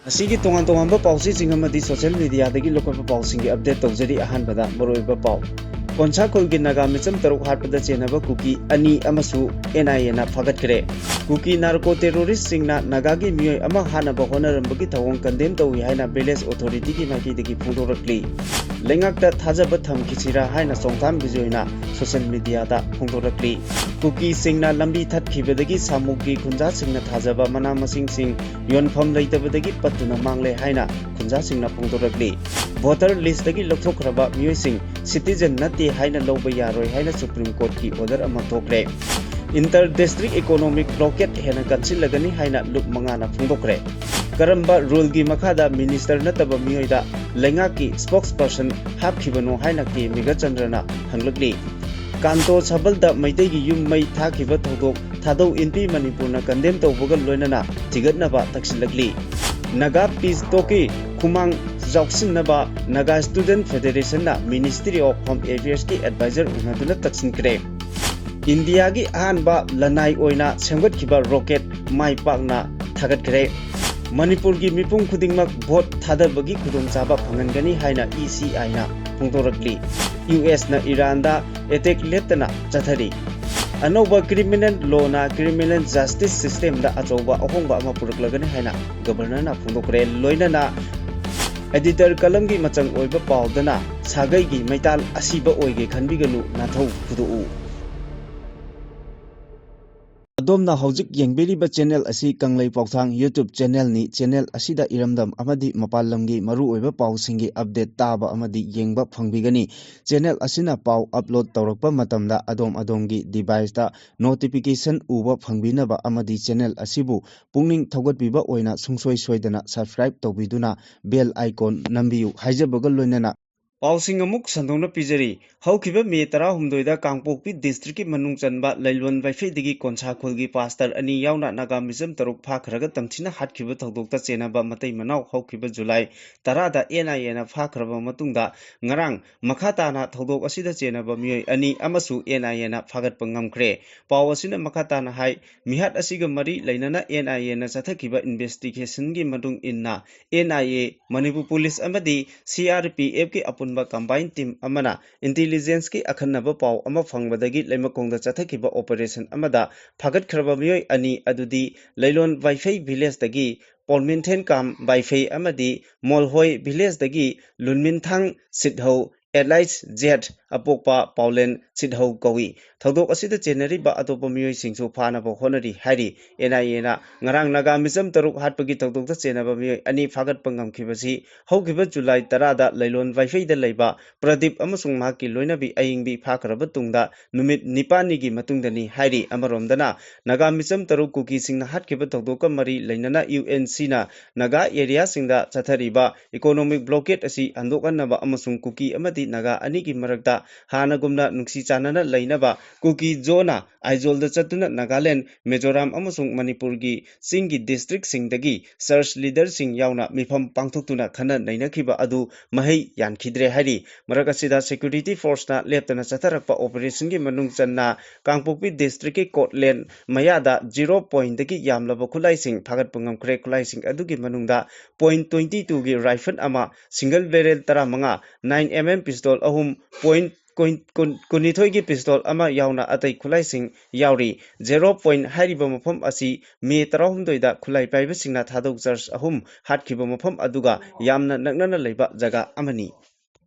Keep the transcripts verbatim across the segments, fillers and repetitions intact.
ꯑꯁꯤꯒꯤ ꯇꯣꯉꯥꯟ ꯇꯣꯉꯥꯟꯕ ꯄꯥꯎꯆꯦꯁꯤꯡ ꯑꯃꯗꯤ social mediaꯗꯒꯤ ꯂꯧꯈꯠꯄ ꯄꯥꯎꯁꯤꯡꯒꯤ update ꯇꯧꯖꯔꯤ꯫ ꯑꯍꯥꯟꯕꯗ ꯃꯔꯨꯑꯣꯏꯕ ꯄꯥꯎ꯫ ꯀꯣꯟꯁꯥꯈꯣꯜꯒꯤ ꯅꯥꯒꯥ ꯃꯤꯆꯝ ꯇꯔꯨꯛ ꯍꯥꯠꯄꯗ ꯆꯦꯟꯅꯕ ꯀꯨꯀꯤ ꯑꯅꯤ ꯑꯃꯁꯨ NIAꯅ ꯐꯥꯒꯠꯈ꯭ꯔꯦ꯫ ꯀꯨꯀꯤ narco terroristꯁꯤꯡꯅ ꯅꯥꯒꯥꯒꯤ ꯃꯤꯑꯣꯏ ꯑꯃ ꯍꯥꯠꯅꯕ ꯍꯣꯠꯅꯔꯝꯕꯒꯤ ꯊꯧꯑꯣꯡ condemn ꯇꯧꯏ ꯍꯥꯏꯅ village authorityꯒꯤ ꯃꯥꯏꯀꯩꯗꯒꯤ ꯐꯣꯡꯗꯣꯔꯛꯂꯤ꯫ ꯂꯩꯉꯥꯛꯇ ꯊꯥꯖꯕ ꯊꯝꯈꯤꯁꯤꯔꯥ ꯍꯥꯏꯅ ꯆꯣꯡꯊꯥꯝ ꯕꯤꯖꯣꯏꯅ social mediaꯗ ꯐꯣꯡꯗꯣꯔꯛꯂꯤ꯫ ꯀꯨꯀꯤꯁꯤꯡꯅ ꯂꯝꯕꯤ ꯊꯠꯈꯤꯕꯗꯒꯤ ꯁꯥꯃꯨꯒꯤ ꯈꯨꯟꯖꯥꯁꯤꯡꯅ ꯊꯥꯖꯕ ꯃꯅꯥ ꯃꯁꯤꯡꯁꯤꯡ ꯌꯣꯟꯐꯝ ꯂꯩꯇꯕꯗꯒꯤ ꯄꯠꯇꯨꯅ ꯃꯥꯡꯂꯦ ꯍꯥꯏꯅ ꯈꯨꯟꯖꯥꯁꯤꯡꯅ ꯐꯣꯡꯗꯣꯔꯛꯂꯤ꯫ Voter listꯇꯒꯤ ꯂꯧꯊꯣꯛꯈ꯭ꯔꯕ ꯃꯤꯑꯣꯏꯁꯤꯡ citizen ꯅꯠꯇꯦ ꯍꯥꯏꯅ ꯂꯧꯕ ꯌꯥꯔꯣꯏ ꯍꯥꯏꯅ Supreme Courtꯀꯤ order ꯑꯃ ꯊꯣꯛꯈ꯭ꯔꯦ꯫ Inter district economic blockade ꯍꯦꯟꯅ ꯀꯟꯁꯤꯜꯂꯒꯅꯤ ꯍꯥꯏꯅ ꯂꯨꯞ ꯃꯉꯥꯅ ꯐꯣꯡꯗꯣꯛꯈ꯭ꯔꯦ꯫ ꯀꯔꯝꯕ ruleꯒꯤ ꯃꯈꯥꯗ minister ꯅꯠꯇꯕ ꯃꯤꯑꯣꯏꯗ ꯂꯩꯉꯥꯛꯀꯤ spokesperson ꯍꯥꯞꯈꯤꯕꯅꯣ ꯍꯥꯏꯅ ꯀꯦ ꯃꯦꯘꯆꯟꯗ꯭ꯔꯅ ꯍꯪꯂꯛꯂꯤ꯫ ꯀꯥꯟꯇꯣ ꯁꯕꯜꯗ ꯃꯩꯇꯩꯒꯤ ꯌꯨꯝ ꯃꯩ ꯊꯥꯈꯤꯕ ꯊꯧꯗꯣꯛ ꯊꯥꯗꯧ ꯏꯟꯄꯤ ꯃꯅꯤꯄꯨꯔꯅ condemn ꯇꯧꯕꯒ ꯂꯣꯏꯅꯅ ꯊꯤꯒꯠꯅꯕ ꯇꯛꯁꯤꯜꯂꯛꯂꯤ꯫ Naga Peace Talkꯀꯤ ꯈꯨꯃꯥꯡ ꯆꯥꯎꯁꯤꯟꯅꯕ Naga Student Federationꯅ Ministry of Home Affairsꯀꯤ advisor ꯎꯅꯗꯨꯅ ꯇꯛꯁꯤꯟꯈ꯭ꯔꯦ꯫ ꯏꯟꯗꯤꯌꯥꯒꯤ ꯑꯍꯥꯟꯕ ꯂꯅꯥꯏ ꯑꯣꯏꯅ ꯁꯦꯝꯒꯠꯈꯤꯕ rocket ꯃꯥꯏ ꯄꯥꯛꯅ ꯊꯥꯒꯠꯈ꯭ꯔꯦ꯫ ꯃꯅꯤꯄꯨꯔꯒꯤ ꯃꯤꯄꯨꯝ ꯈꯨꯗꯤꯡꯃꯛ vote ꯊꯥꯗꯕꯒꯤ ꯈꯨꯗꯣꯡꯆꯥꯕ ꯐꯪꯍꯟꯒꯅꯤ ꯍꯥꯏꯅ ECIꯅ ꯐꯣꯡꯗꯣꯔꯛꯂꯤ꯫ USꯅ ꯏꯔꯥꯟꯗ attack ꯂꯦꯞꯇꯅ ꯆꯠꯊꯔꯤ꯫ ꯑꯅꯧꯕ criminal lawꯅ criminal justice systemꯗ ꯑꯆꯧꯕ ꯑꯍꯣꯡꯕ ꯑꯃ ꯄꯨꯔꯛꯂꯒꯅꯤ ꯍꯥꯏꯅ governorꯅ ꯐꯣꯡꯗꯣꯛꯈ꯭ꯔꯦ꯫ ꯂꯣꯏꯅꯅ editor columnꯒꯤ ꯃꯆꯪ ꯑꯣꯏꯕ ꯄꯥꯎꯗꯅ ꯁꯥꯒꯩꯒꯤ ꯃꯩꯇꯥꯜ ꯑꯁꯤꯕ ꯑꯣꯏꯒꯦ ꯈꯟꯕꯤꯒꯅꯨ, ꯅꯥꯊꯧ ꯐꯨꯗꯣꯛꯎ꯫ ꯑꯗꯣꯝꯅ ꯍꯧꯖꯤꯛ ꯌꯦꯡꯕꯤꯔꯤꯕ channel ꯑꯁꯤ ꯀꯪꯂꯩ ꯄꯥꯎꯊꯥꯡ YouTube channelꯅꯤ꯫ Channel ꯑꯁꯤꯗ ꯏꯔꯝꯗꯝ ꯑꯃꯗꯤ ꯃꯄꯥꯟ ꯂꯝꯒꯤ ꯃꯔꯨꯑꯣꯏꯕ ꯄꯥꯎꯁꯤꯡꯒꯤ update ꯇꯥꯕ ꯑꯃꯗꯤ ꯌꯦꯡꯕ ꯐꯪꯕꯤꯒꯅꯤ꯫ Channel ꯑꯁꯤꯅ ꯄꯥꯎ upload ꯇꯧꯔꯛꯄ ꯃꯇꯝꯗ ꯑꯗꯣꯝ ꯑꯗꯣꯝꯒꯤ deviceꯇ notification ꯎꯕ ꯐꯪꯕꯤꯅꯕ ꯑꯃꯗꯤ channel ꯑꯁꯤꯕꯨ ꯄꯨꯛꯅꯤꯡ ꯊꯧꯒꯠꯄꯤꯕ ꯑꯣꯏꯅ ꯁꯨꯡꯁꯣꯏ ꯁꯣꯏꯗꯅ subscribe ꯇꯧꯕꯤꯗꯨꯅ bell icon ꯅꯝꯕꯤꯌꯨ ꯍꯥꯏꯖꯕꯒ ꯂꯣꯏꯅꯅ ꯄꯥꯎꯁꯤꯡ ꯑꯃꯨꯛ ꯁꯟꯗꯣꯛꯅ ꯄꯤꯖꯔꯤ꯫ ꯍꯧꯈꯤꯕ ꯃꯦ ꯇꯔꯥꯍꯨꯝꯗꯣꯏꯗ ꯀꯥꯡꯄꯣꯛꯄꯤ ꯗꯤꯁꯇ꯭ꯔꯤꯛꯀꯤ ꯃꯅꯨꯡ ꯆꯟꯕ ꯂꯩꯂꯣꯟ ꯋꯥꯏꯐꯩꯗꯒꯤ ꯀꯣꯟꯁꯥꯈꯣꯜꯒꯤ ꯄꯥꯁꯇꯔ ꯑꯅꯤ ꯌꯥꯎꯅ ꯅꯥꯒꯥ ꯃꯤꯖꯝ ꯇꯔꯨꯛ ꯐꯥꯈ꯭ꯔꯒ ꯇꯝꯊꯤꯅ ꯍꯥꯠꯈꯤꯕ ꯊꯧꯗꯣꯛꯇ ꯆꯦꯟꯅꯕ ꯃꯇꯩ ꯃꯅꯥꯎ ꯍꯧꯈꯤꯕ ꯖꯨꯂꯥꯏ ꯇꯔꯥꯗ ꯑꯦꯟ ꯑꯥꯏ ꯑꯦꯅ ꯐꯥꯈ꯭ꯔꯕ ꯃꯇꯨꯡꯗ ꯉꯔꯥꯡ ꯃꯈꯥ ꯇꯥꯅ ꯊꯧꯗꯣꯛ ꯑꯁꯤꯗ ꯆꯦꯟꯅꯕ ꯃꯤꯑꯣꯏ ꯑꯅꯤ ꯑꯃꯁꯨ ꯑꯦꯟ ꯑꯥꯏ ꯑꯦꯅ ꯐꯥꯒꯠꯄ ꯉꯝꯈ꯭ꯔꯦ꯫ ꯄꯥꯎ ꯑꯁꯤꯅ ꯃꯈꯥ ꯇꯥꯅ ꯍꯥꯏ, ꯃꯤꯍꯥꯠ ꯑꯁꯤꯒ ꯃꯔꯤ ꯂꯩꯅꯅ ꯑꯦꯟ ꯑꯥꯏ ꯑꯦꯅ ꯆꯠꯊꯈꯤꯕ ꯏꯟꯚꯦꯁꯇꯤꯒꯦꯁꯟꯒꯤ ꯃꯇꯨꯡ ꯏꯟꯅ N I A, Manipur police ꯑꯃꯗꯤ ꯁꯤ ꯑꯥꯔ ꯄꯤ ꯑꯦꯐꯀꯤ ꯑꯄꯨꯟꯕ ꯀꯝꯕꯥꯏꯟ ꯇꯤꯝ ꯑꯃꯅ ꯏꯟꯇꯤꯂꯤꯖꯦꯟꯁꯀꯤ ꯑꯈꯟꯅꯕ ꯄꯥꯎ ꯑꯃ ꯐꯪꯕꯗꯒꯤ ꯂꯩꯃꯈꯣꯡꯗ ꯆꯠꯊꯈꯤꯕ ꯑꯣꯄꯔꯦꯁꯟ ꯑꯃꯗ ꯐꯥꯒꯠꯈ꯭ꯔꯕ ꯃꯤꯑꯣꯏ ꯑꯅꯤ ꯑꯗꯨꯗꯤ ꯂꯩꯂꯣꯟ ꯋꯥꯏꯐꯩ ꯚꯤꯂꯦꯖꯇꯒꯤ ꯄꯣꯜꯃꯤꯟꯊꯦꯟ ꯀꯥꯝ ꯋꯥꯏꯐꯩ ꯑꯃꯗꯤ ꯃꯣꯜꯍꯣꯏ ꯚꯤꯂꯦꯖꯇꯒꯤ ꯂꯨꯟꯃꯤꯟꯊꯥꯡ ꯁꯤꯠꯍꯧ ꯑꯦꯂꯥꯏꯁ ꯖꯦꯠ ꯑꯄꯣꯛꯄ ꯄꯥꯎꯂꯦꯟ ꯁꯤꯠꯍꯧ ꯀꯧꯏ꯫ ꯊꯧꯗꯣꯛ ꯑꯁꯤꯗ ꯆꯦꯟꯅꯔꯤꯕ ꯑꯇꯣꯞꯄ ꯃꯤꯑꯣꯏꯁꯤꯡꯁꯨ ꯐꯥꯅꯕ ꯍꯣꯠꯅꯔꯤ ꯍꯥꯏꯔꯤ꯫ ꯑꯦꯟ ꯑꯥꯏ ꯑꯦꯅ ꯉꯔꯥꯡ ꯅꯥꯒꯥ ꯃꯤꯖꯝ ꯇꯔꯨꯛ ꯍꯥꯠꯄꯒꯤ ꯊꯧꯗꯣꯛꯇ ꯆꯦꯟꯅꯕ ꯃꯤꯑꯣꯏ ꯑꯅꯤ ꯐꯥꯒꯠꯄ ꯉꯝꯈꯤꯕꯁꯤ ꯍꯧꯈꯤꯕ ꯖꯨꯂꯥꯏ ꯇꯔꯥꯗ ꯂꯩꯂꯣꯟ ꯋꯥꯏꯐꯩꯗ ꯂꯩꯕ ꯄ꯭ꯔꯗꯤꯞ ꯑꯃꯁꯨꯡ ꯃꯍꯥꯛꯀꯤ ꯂꯣꯏꯅꯕꯤ ꯑꯌꯤꯡꯕꯤ ꯐꯥꯈ꯭ꯔꯕ ꯇꯨꯡꯗ ꯅꯨꯃꯤꯠ ꯅꯤꯄꯥꯜꯅꯤꯒꯤ ꯃꯇꯨꯡꯗꯅꯤ ꯍꯥꯏꯔꯤ꯫ ꯑꯃꯔꯣꯝꯗꯅ ꯅꯥꯒꯥ ꯃꯤꯖꯝ ꯇꯔꯨꯛ ꯀꯨꯀꯤꯁꯤꯡꯅ ꯍꯥꯠꯈꯤꯕ ꯊꯧꯗꯣꯛꯀ ꯃꯔꯤ ꯂꯩꯅꯅ ꯌꯨ ꯑꯦꯟ ꯁꯤꯅ ꯅꯥꯒꯥ ꯑꯦꯔꯤꯌꯥꯁꯤꯡꯗ ꯆꯠꯊꯔꯤꯕ ꯏꯀꯣꯅꯣꯃꯤꯛ ꯕ꯭ꯂꯣꯀꯦꯠ ꯑꯁꯤ ꯍꯟꯗꯣꯛꯍꯟꯅꯕ ꯑꯃꯁꯨꯡ ꯀꯨꯀꯤ ꯑꯃꯗꯤ ꯅꯥꯒꯥ ꯑꯅꯤꯒꯤ ꯃꯔꯛꯇ ꯍꯥꯟꯅꯒꯨꯝꯅ ꯅꯨꯡꯁꯤ ꯆꯥꯟꯅꯅ ꯂꯩꯅꯕ ꯀꯨꯀꯤ ꯖꯣꯅ ꯑꯥꯏꯖꯣꯜꯗ ꯆꯠꯇꯨꯅ ꯅꯥꯒꯥꯂꯦꯟ, ꯃꯤꯖꯣꯔꯥꯝ ꯑꯃꯁꯨꯡ ꯃꯅꯤꯄꯨꯔꯒꯤ ꯆꯤꯡꯒꯤ ꯗꯤꯁꯇ꯭ꯔꯤꯛꯁꯤꯡꯗꯒꯤ ꯆꯔꯆ ꯂꯤꯗꯔꯁꯤꯡ ꯌꯥꯎꯅ ꯃꯤꯐꯝ ꯄꯥꯡꯊꯣꯛꯇꯨꯅ ꯈꯟꯅ ꯅꯩꯅꯈꯤꯕ ꯑꯗꯨ ꯃꯍꯩ ꯌꯥꯟꯈꯤꯗ꯭ꯔꯦ ꯍꯥꯏꯔꯤ꯫ ꯃꯔꯛ ꯑꯁꯤꯗ ꯁꯦꯀ꯭ꯌꯨꯔꯤꯇꯤ ꯐꯣꯔꯁꯅ ꯂꯦꯞꯇꯅ ꯆꯠꯊꯔꯛꯄ ꯑꯣꯄꯔꯦꯁꯟꯒꯤ ꯃꯅꯨꯡ ꯆꯟꯅ ꯀꯥꯡꯄꯣꯛꯄꯤ ꯗꯤꯁꯇ꯭ꯔꯤꯛꯀꯤ ꯀꯣꯠꯂꯦꯟ ꯃꯌꯥꯗ ꯖꯤꯔꯣ ꯄꯣꯏꯟꯠꯇꯒꯤ ꯌꯥꯝꯂꯕ ꯈꯨꯠꯂꯥꯏꯁꯤꯡ ꯐꯥꯒꯠꯄ ꯉꯝꯈ꯭ꯔꯦ꯫ ꯈꯨꯠꯂꯥꯏꯁꯤꯡ ꯑꯗꯨꯒꯤ ꯃꯅꯨꯡꯗ ꯄꯣꯏꯟꯠ ꯇ꯭ꯋꯦꯟꯇꯤ ꯇꯨꯒꯤ ꯔꯥꯏꯐꯜ ꯑꯃ, ꯁꯤꯡꯒꯜ ꯕꯦꯔꯦꯜ ꯇꯔꯥꯃꯉꯥ, ꯅꯥꯏꯟ ꯑꯦꯝ ꯑꯦꯝ ꯄꯤꯁꯇꯣꯜ ꯑꯍꯨꯝ, ꯄꯣꯏꯟꯠ ꯀꯨꯟ-, ꯀꯨꯟ-, ꯀꯨꯟꯅꯤꯊꯣꯏꯒꯤ ꯄꯤꯁꯇꯣꯜ ꯑꯃ ꯌꯥꯎꯅ ꯑꯇꯩ ꯈꯨꯠꯂꯥꯏꯁꯤꯡ ꯌꯥꯎꯔꯤ꯫ ꯖꯦꯔꯣ ꯄꯣꯏꯟꯠ ꯍꯥꯏꯔꯤꯕ ꯃꯐꯝ ꯑꯁꯤ ꯃꯦ ꯇꯔꯥꯍꯨꯝꯗꯣꯏꯗ ꯈꯨꯠꯂꯥꯏ ꯄꯥꯏꯕꯁꯤꯡꯅ ꯊꯥꯗꯧ ꯆꯔꯆ ꯑꯍꯨꯝ ꯍꯥꯠꯈꯤꯕ ꯃꯐꯝ ꯑꯗꯨꯒ ꯌꯥꯝꯅ ꯅꯛꯅꯅ ꯂꯩꯕ ꯖꯒꯥ ꯑꯃꯅꯤ꯫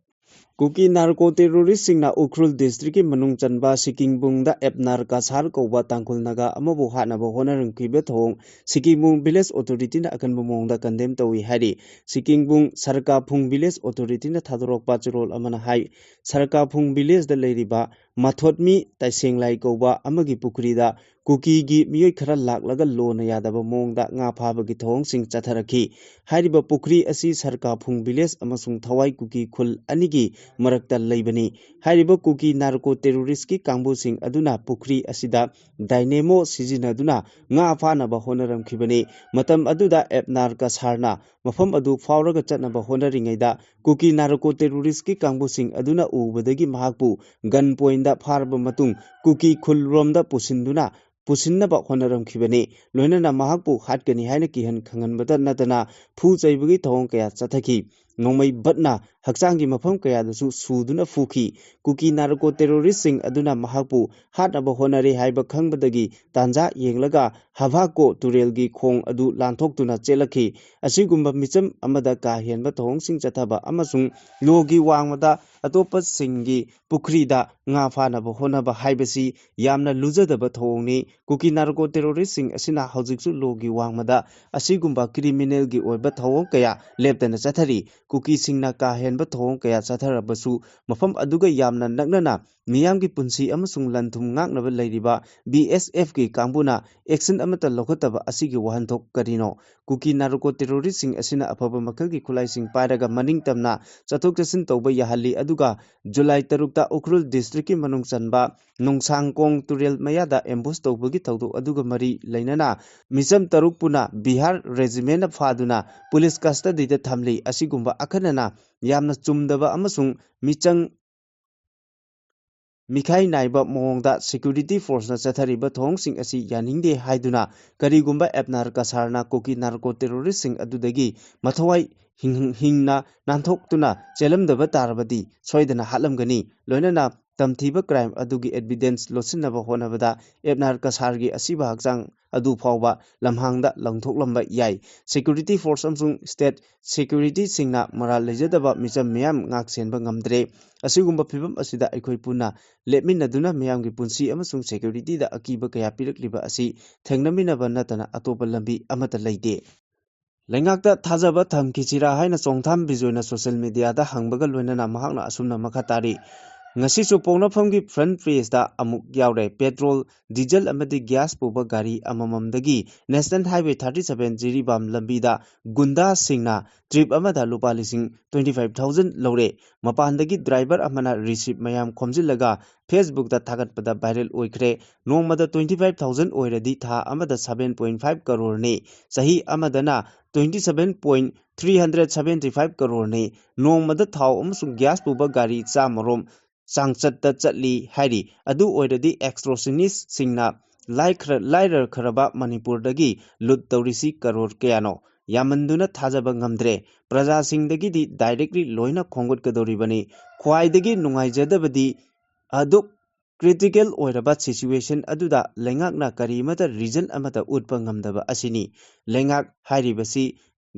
ꯀꯨꯀꯤ ꯅꯥꯔꯀꯣ ꯇꯦꯔꯣꯔꯤꯁꯁꯤꯡꯅ ꯎꯈ꯭ꯔꯨꯜ ꯗꯤꯁꯇ꯭ꯔꯤꯛꯀꯤ ꯃꯅꯨꯡ ꯆꯟꯕ ꯁꯤꯀꯤꯡꯕꯨꯡꯗ ꯑꯦꯞꯅꯥꯔ ꯀꯁꯥꯔ ꯀꯧꯕ ꯇꯥꯡꯈꯨꯜ ꯅꯥꯒꯥ ꯑꯃꯕꯨ ꯍꯥꯠꯅꯕ ꯍꯣꯠꯅꯔꯝꯈꯤꯕ ꯊꯧꯑꯣꯡ ꯁꯤꯀꯤꯡꯕꯨꯡ ꯚꯤꯂꯦꯖ ꯑꯣꯊꯣꯔꯤꯇꯤꯅ ꯑꯀꯟꯕ ꯃꯑꯣꯡꯗ ꯀꯟꯗꯦꯝ ꯇꯧꯏ ꯍꯥꯏꯔꯤ꯫ ꯁꯤꯀꯤꯡꯕꯨꯡ ꯁꯔꯀꯥꯐꯨꯡ ꯚꯤꯂꯦꯖ ꯑꯣꯊꯣꯔꯤꯇꯤꯅ ꯊꯥꯗꯣꯔꯛꯄ ꯆꯦꯔꯣꯜ ꯑꯃꯅ ꯍꯥꯏ, ꯁꯔꯀꯥꯐꯨꯡ ꯚꯤꯂꯦꯖꯗ ꯂꯩꯔꯤꯕ ꯃꯥꯊꯣꯠꯃꯤ ꯇꯥꯏꯁꯦꯡꯂꯥꯏ ꯀꯧꯕ ꯑꯃꯒꯤ ꯄꯨꯈ꯭ꯔꯤꯗ ꯀꯨꯀꯤꯒꯤ ꯃꯤꯑꯣꯏ ꯈꯔ ꯂꯥꯛꯂꯒ ꯂꯣꯅ ꯌꯥꯗꯕ ꯃꯑꯣꯡꯗ ꯉꯥ ꯐꯥꯕꯒꯤ ꯊꯧꯑꯣꯡꯁꯤꯡ ꯆꯠꯊꯔꯛꯈꯤ꯫ ꯍꯥꯏꯔꯤꯕ ꯄꯨꯈ꯭ꯔꯤ ꯑꯁꯤ ꯁꯔꯀꯥꯐꯨꯡ ꯚꯤꯂꯦꯖ ꯑꯃꯁꯨꯡ ꯊꯋꯥꯏ ꯀꯨꯀꯤ ꯈꯨꯜ ꯑꯅꯤꯒꯤ ꯃꯔꯛꯇ ꯂꯩꯕꯅꯤ꯫ ꯍꯥꯏꯔꯤꯕ ꯀꯨꯀꯤ ꯅꯥꯔꯀꯣ ꯇꯦꯔꯣꯔꯤꯁꯀꯤ ꯀꯥꯡꯕꯨꯁꯤꯡ ꯑꯗꯨꯅ ꯄꯨꯈ꯭ꯔꯤ ꯑꯁꯤꯗ ꯗꯥꯏꯅꯦꯃꯣ ꯁꯤꯖꯤꯟꯅꯗꯨꯅ ꯉꯥ ꯐꯥꯅꯕ ꯍꯣꯠꯅꯔꯝꯈꯤꯕꯅꯤ꯫ ꯃꯇꯝ ꯑꯗꯨꯗ ꯑꯦꯞꯅꯥꯔ ꯀꯁꯥꯔꯅ ꯃꯐꯝ ꯑꯗꯨ ꯐꯥꯎꯔꯒ ꯆꯠꯅꯕ ꯍꯣꯠꯅꯔꯤꯉꯩꯗ ꯀꯨꯀꯤ ꯅꯥꯔꯀꯣ ꯇꯦꯔꯣꯔꯤꯁꯀꯤ ꯀꯥꯡꯕꯨꯁꯤꯡ ꯑꯗꯨꯅ ꯎꯕꯗꯒꯤ ꯃꯍꯥꯛꯄꯨ ꯒꯟ ꯄꯣꯏꯟꯗ ꯐꯥꯔꯕ ꯃꯇꯨꯡ ꯀꯨꯀꯤ ꯈꯨꯜꯔꯣꯝꯗ ꯄꯨꯁꯤꯟꯗꯨꯅ ꯄꯨꯁꯤꯟꯅꯕ ꯍꯣꯠꯅꯔꯝꯈꯤꯕꯅꯤ꯫ ꯂꯣꯏꯅꯅ ꯃꯍꯥꯛꯄꯨ ꯍꯥꯠꯀꯅꯤ ꯍꯥꯏꯅ ꯀꯤꯍꯟ ꯈꯪꯍꯟꯕꯇ ꯅꯠꯇꯅ ꯐꯨ ꯆꯩꯕꯒꯤ ꯊꯧꯑꯣꯡ ꯀꯌꯥ ꯆꯠꯊꯈꯤ꯫ ꯅꯣꯡꯃꯩ ꯕꯠꯅ ꯍꯛꯆꯥꯡꯒꯤ ꯃꯐꯝ ꯀꯌꯥꯗꯁꯨ ꯁꯨꯗꯨꯅ ꯐꯨꯈꯤ꯫ ꯀꯨꯀꯤ ꯅꯥꯔꯀꯣ ꯇꯦꯔꯣꯔꯤꯁꯁꯤꯡ ꯑꯗꯨꯅ ꯃꯍꯥꯛꯄꯨ ꯍꯥꯠꯅꯕ ꯍꯣꯠꯅꯔꯦ ꯍꯥꯏꯕ ꯈꯪꯕꯗꯒꯤ ꯇꯥꯟꯖꯥ ꯌꯦꯡꯂꯒ ꯍꯚꯥꯀꯣ ꯇꯨꯔꯦꯜꯒꯤ ꯈꯣꯡ ꯑꯗꯨ ꯂꯥꯟꯊꯣꯛꯇꯨꯅ ꯆꯦꯜꯂꯛꯈꯤ꯫ ꯑꯁꯤꯒꯨꯝꯕ ꯃꯤꯆꯝ ꯑꯃꯗ ꯀꯥ ꯍꯦꯟꯕ ꯊꯧꯑꯣꯡꯁꯤꯡ ꯆꯠꯊꯕ ꯑꯃꯁꯨꯡ ꯂꯣꯒꯤ ꯋꯥꯡꯃꯗ ꯑꯇꯣꯞꯄꯁꯤꯡꯒꯤ ꯄꯨꯈ꯭ꯔꯤꯗ ꯉꯥ ꯐꯥꯅꯕ ꯍꯣꯠꯅꯕ ꯍꯥꯏꯕꯁꯤ ꯌꯥꯝꯅ ꯂꯨꯖꯗꯕ ꯊꯧꯑꯣꯡꯅꯤ꯫ ꯀꯨꯀꯤ ꯅꯥꯔꯀꯣ ꯇꯦꯔꯣꯔꯤꯁꯁꯤꯡ ꯑꯁꯤꯅ ꯍꯧꯖꯤꯛꯁꯨ ꯂꯣꯒꯤ ꯋꯥꯡꯃꯗ ꯑꯁꯤꯒꯨꯝꯕ ꯀ꯭ꯔꯤꯃꯤꯅꯦꯜꯒꯤ ꯑꯣꯏꯕ ꯊꯧꯑꯣꯡ ꯀꯌꯥ ꯂꯦꯞꯇꯅ ꯆꯠꯊꯔꯤ꯫ ꯀꯨꯀꯤꯁꯤꯡꯅ ꯀꯥ ꯍꯦꯟꯕ ꯊꯧꯑꯣꯡ ꯀꯌꯥ ꯆꯠꯊꯔꯕꯁꯨ ꯃꯐꯝ ꯑꯗꯨꯒ ꯌꯥꯝꯅ ꯅꯛꯅꯅ ꯃꯤꯌꯥꯝꯒꯤ ꯄꯨꯟꯁꯤ ꯑꯃꯁꯨꯡ ꯂꯟ ꯊꯨꯝ ꯉꯥꯛꯅꯕ ꯂꯩꯔꯤꯕ ꯕꯤ ꯑꯦꯁ ꯑꯦꯐꯀꯤ ꯀꯥꯡꯕꯨꯅ ꯑꯦꯛꯁꯟ ꯑꯃꯠꯇ ꯂꯧꯈꯠꯇꯕ ꯑꯁꯤꯒꯤ ꯋꯥꯍꯟꯊꯣꯛ ꯀꯔꯤꯅꯣ? ꯀꯨꯀꯤ ꯅꯥꯔꯀꯣ ꯇꯦꯔꯣꯔꯤꯁꯁꯤꯡ ꯑꯁꯤꯅ ꯑꯐꯕ ꯃꯈꯜꯒꯤ ꯈꯨꯠꯂꯥꯏꯁꯤꯡ ꯄꯥꯏꯔꯒ ꯃꯅꯤꯡ ꯇꯝꯅ ꯆꯠꯊꯣꯛ ꯆꯠꯁꯤꯟ ꯇꯧꯕ ꯌꯥꯍꯜꯂꯤ, ꯑꯗꯨꯒ ꯖꯨꯂꯥꯏ ꯇꯔꯨꯛꯇ ꯎꯈ꯭ꯔꯨꯜ ꯗꯤꯁꯇ꯭ꯔꯤꯛꯀꯤ ꯃꯅꯨꯡ ꯆꯟꯕ ꯅꯣꯡꯁꯥꯡꯀꯣꯡ ꯇꯨꯔꯦꯜ ꯃꯌꯥꯗ ꯑꯦꯝꯕꯨꯁ ꯇꯧꯕꯒꯤ ꯊꯧꯗꯣꯛ ꯑꯗꯨꯒ ꯃꯔꯤ ꯂꯩꯅꯅ ꯃꯤꯆꯝ ꯇꯔꯨꯛ ꯄꯨꯅ ꯕꯤꯍꯥꯔ ꯔꯦꯖꯤꯃꯦꯟꯅ ꯐꯥꯗꯨꯅ ꯄꯨꯂꯤꯁ ꯀꯁꯇꯗꯤꯗ ꯊꯝꯂꯤ꯫ ꯑꯁꯤꯒꯨꯝꯕ ꯑꯈꯟꯅꯅ ꯌꯥꯝꯅ ꯆꯨꯝꯗꯕ ꯑꯃꯁꯨꯡ ꯃꯤꯆꯪ ꯃꯤꯈꯥꯏ ꯅꯥꯏꯕ ꯃꯑꯣꯡꯗ ꯁꯦꯀ꯭ꯌꯨꯔꯤꯇꯤ ꯐꯣꯔꯁꯅ ꯆꯠꯊꯔꯤꯕ ꯊꯧꯑꯣꯡꯁꯤꯡ ꯑꯁꯤ ꯌꯥꯅꯤꯡꯗꯦ ꯍꯥꯏꯗꯨꯅ ꯀꯔꯤꯒꯨꯝꯕ ꯑꯦꯞꯅꯥꯔ ꯀꯁꯥꯔꯅ ꯀꯨꯀꯤ ꯅꯥꯔꯀꯣ ꯇꯦꯔꯣꯔꯤꯁꯁꯤꯡ ꯑꯗꯨꯗꯒꯤ ꯃꯊꯧꯋꯥꯏ ꯍꯤꯡ-, ꯍꯤꯡꯅ ꯅꯥꯟꯊꯣꯛꯇꯨꯅ ꯆꯦꯜꯂꯝꯗꯕ ꯇꯥꯔꯕꯗꯤ ꯁꯣꯏꯗꯅ ꯍꯥꯠꯂꯝꯒꯅꯤ꯫ ꯂꯣꯏꯅꯅ ꯇꯝꯊꯤꯕ ꯀ꯭ꯔꯥꯏꯝ ꯑꯗꯨꯒꯤ ꯑꯦꯚꯤꯗꯦꯟꯁ ꯂꯣꯠꯁꯤꯟꯅꯕ ꯍꯣꯠꯅꯕꯗ ꯑꯦꯞꯅꯥꯔ ꯀꯁꯥꯔꯒꯤ ꯑꯁꯤꯕ ꯍꯛꯆꯥꯡ ꯑꯗꯨ ꯐꯥꯎꯕ ꯂꯝꯍꯥꯡꯗ ꯂꯪꯊꯣꯛꯂꯝꯕ ꯌꯥꯏ꯫ ꯁꯦꯀ꯭ꯌꯨꯔꯤꯇꯤ ꯐꯣꯔꯁ ꯑꯃꯁꯨꯡ ꯁ꯭ꯇꯦꯠ ꯁꯦꯀ꯭ꯌꯨꯔꯤꯇꯤꯁꯤꯡꯅ ꯃꯔꯥꯜ ꯂꯩꯖꯗꯕ ꯃꯤꯆꯝ ꯃꯤꯌꯥꯝ ꯉꯥꯛ ꯁꯦꯟꯕ ꯉꯝꯗ꯭ꯔꯦ꯫ ꯑꯁꯤꯒꯨꯝꯕ ꯐꯤꯚꯝ ꯑꯁꯤꯗ ꯑꯩꯈꯣꯏ ꯄꯨꯟꯅ ꯂꯦꯞꯃꯤꯟꯅꯗꯨꯅ ꯃꯤꯌꯥꯝꯒꯤ ꯄꯨꯟꯁꯤ ꯑꯃꯁꯨꯡ ꯁꯦꯀ꯭ꯌꯨꯔꯤꯇꯤꯗ ꯑꯀꯤꯕ ꯀꯌꯥ ꯄꯤꯔꯛꯂꯤꯕ ꯑꯁꯤ ꯊꯦꯡꯅꯃꯤꯟꯅꯕ ꯅꯠꯇꯅ ꯑꯇꯣꯞꯄ ꯂꯝꯕꯤ ꯑꯃꯠꯇ ꯂꯩꯇꯦ꯫ ꯂꯩꯉꯥꯛꯇ ꯊꯥꯖꯕ ꯊꯝꯈꯤꯁꯤꯔꯥ ꯍꯥꯏꯅ ꯆꯣꯡꯊꯥꯝ ꯕꯤꯖꯣꯏꯅ ꯁꯣꯁꯤꯌꯦꯜ ꯃꯤꯗꯤꯌꯥꯗ ꯍꯪꯕꯒ ꯂꯣꯏꯅꯅ ꯃꯍꯥꯛꯅ ꯑꯁꯨꯝꯅ ꯃꯈꯥ ꯇꯥꯔꯤ, ꯉꯁꯤꯁꯨ ꯄꯣꯛꯅꯐꯝꯒꯤ front pageꯇ ꯑꯃꯨꯛ ꯌꯥꯎꯔꯦ꯫ Petrol, diesel ꯑꯃꯗꯤ gas ꯄꯨꯕ ꯒꯥꯔꯤ ꯑꯃꯃꯝꯗꯒꯤ National Highway thirty seven Jiribam ꯂꯝꯕꯤꯗ ꯒꯨꯟꯗꯥꯁꯤꯡꯅ trip ꯑꯃꯗ ꯂꯨꯄꯥ ꯂꯤꯁꯤꯡ twenty five thousand ꯂꯧꯔꯦ꯫ ꯃꯄꯥꯟꯗꯒꯤ driver ꯑꯃꯅ receipt ꯃꯌꯥꯝ ꯈꯣꯝꯖꯤꯜꯂꯒ Facebookꯇ ꯊꯥꯒꯠꯄꯗ viral ꯑꯣꯏꯈ꯭ꯔꯦ꯫ ꯅꯣꯡꯃꯗ twenty five thousand ꯑꯣꯏꯔꯗꯤ ꯊꯥ ꯑꯃꯗ seven point five crore ꯅꯤ꯫ ꯆꯍꯤ ꯑꯃꯗꯅ twenty seven point three hundred seventy five crore ꯅꯤ꯫ ꯅꯣꯡꯃꯗ ꯊꯥꯎ ꯑꯃꯁꯨꯡ gas ꯄꯨꯕ ꯒꯥꯔꯤ ꯆꯥꯝꯃꯔꯣꯝ ꯆꯥꯡꯆꯠꯇ ꯆꯠꯂꯤ ꯍꯥꯏꯔꯤ꯫ ꯑꯗꯨ ꯑꯣꯏꯔꯗꯤ extortionistꯁꯤꯡꯅ ꯂꯥꯏꯈ꯭ꯔ-, ꯂꯥꯏꯔꯈ꯭ꯔꯕ ꯃꯅꯤꯄꯨꯔꯗꯒꯤ loot ꯇꯧꯔꯤꯁꯤ crore ꯀꯌꯥꯅꯣ? ꯌꯥꯝꯃꯟꯗꯨꯅ ꯊꯥꯖꯕ ꯉꯝꯗ꯭ꯔꯦ꯫ ꯄ꯭ꯔꯖꯥꯁꯤꯡꯗꯒꯤꯗꯤ directly ꯂꯣꯏꯅ ꯈꯣꯝꯒꯠꯀꯗꯧꯔꯤꯕꯅꯤ꯫ ꯈ꯭ꯋꯥꯏꯗꯒꯤ ꯅꯨꯡꯉꯥꯏꯖꯗꯕꯗꯤ ꯑꯗꯨꯛ critical ꯑꯣꯏꯔꯕ situation ꯑꯗꯨꯗ ꯂꯩꯉꯥꯛꯅ ꯀꯔꯤꯃꯠꯇ reason ꯑꯃꯠꯇ ꯎꯠꯄ ꯉꯝꯗꯕ ꯑꯁꯤꯅꯤ꯫ ꯂꯩꯉꯥꯛ ꯍꯥꯏꯔꯤꯕꯁꯤ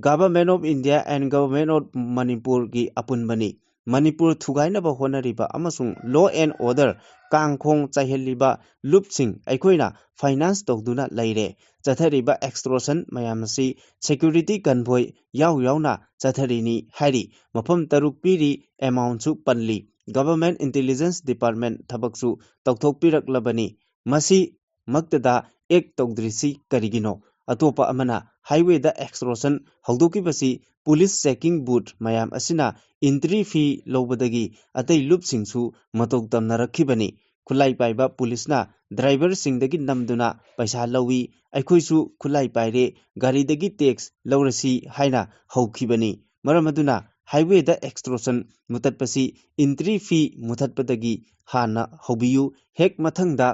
Government of India and Government of ꯃꯅꯤꯄꯨꯔꯒꯤ ꯑꯄꯨꯟꯕꯅꯤ꯫ ꯃꯅꯤꯄꯨꯔ ꯊꯨꯒꯥꯏꯅꯕ ꯍꯣꯠꯅꯔꯤꯕ ꯑꯃꯁꯨꯡ law and order ꯀꯥꯡꯈꯣꯡ ꯆꯥꯏꯍꯜꯂꯤꯕ ꯂꯨꯞꯁꯤꯡ ꯑꯩꯈꯣꯏꯅ finance ꯇꯧꯗꯨꯅ ꯂꯩꯔꯦ꯫ ꯆꯠꯊꯔꯤꯕ extortion ꯃꯌꯥꯝ ꯑꯁꯤ security convoy ꯌꯥꯎ ꯌꯥꯎꯅ ꯆꯠꯊꯔꯤꯅꯤ ꯍꯥꯏꯔꯤ꯫ ꯃꯐꯝ ꯇꯔꯨꯛ ꯄꯤꯔꯤ, amountꯁꯨ ꯄꯜꯂꯤ꯫ Government Intelligence Department ꯊꯕꯛꯁꯨ ꯇꯧꯊꯣꯛꯄꯤꯔꯛꯂꯕꯅꯤ꯫ ꯃꯁꯤ ꯃꯛꯇꯗ act ꯇꯧꯗ꯭ꯔꯤꯁꯤ ꯀꯔꯤꯒꯤꯅꯣ? ꯑꯇꯣꯞꯄ ꯑꯃꯅ highwayꯗ extortion ꯍꯧꯗꯣꯛꯈꯤꯕꯁꯤ police checking booth ꯃꯌꯥꯝ ꯑꯁꯤꯅ entry fee ꯂꯧꯕꯗꯒꯤ ꯑꯇꯩ ꯂꯨꯞꯁꯤꯡꯁꯨ ꯃꯇꯧ ꯇꯝꯅꯔꯛꯈꯤꯕꯅꯤ꯫ ꯈꯨꯠꯂꯥꯏ ꯄꯥꯏꯕ policeꯅ driverꯁꯤꯡꯗꯒꯤ ꯅꯝꯗꯨꯅ ꯄꯩꯁꯥ ꯂꯧꯏ꯫ ꯑꯩꯈꯣꯏꯁꯨ ꯈꯨꯠꯂꯥꯏ ꯄꯥꯏꯔꯦ, ꯒꯥꯔꯤꯗꯒꯤ tax ꯂꯧꯔꯁꯤ ꯍꯥꯏꯅ ꯍꯧꯈꯤꯕꯅꯤ꯫ ꯃꯔꯝ ꯑꯗꯨꯅ highwayꯗ extortion ꯃꯨꯊꯠꯄꯁꯤ entry fee ꯃꯨꯊꯠꯄꯗꯒꯤ ꯍꯥꯟꯅ ꯍꯧꯕꯤꯌꯨ꯫ ꯍꯦꯛ ꯃꯊꯪꯗ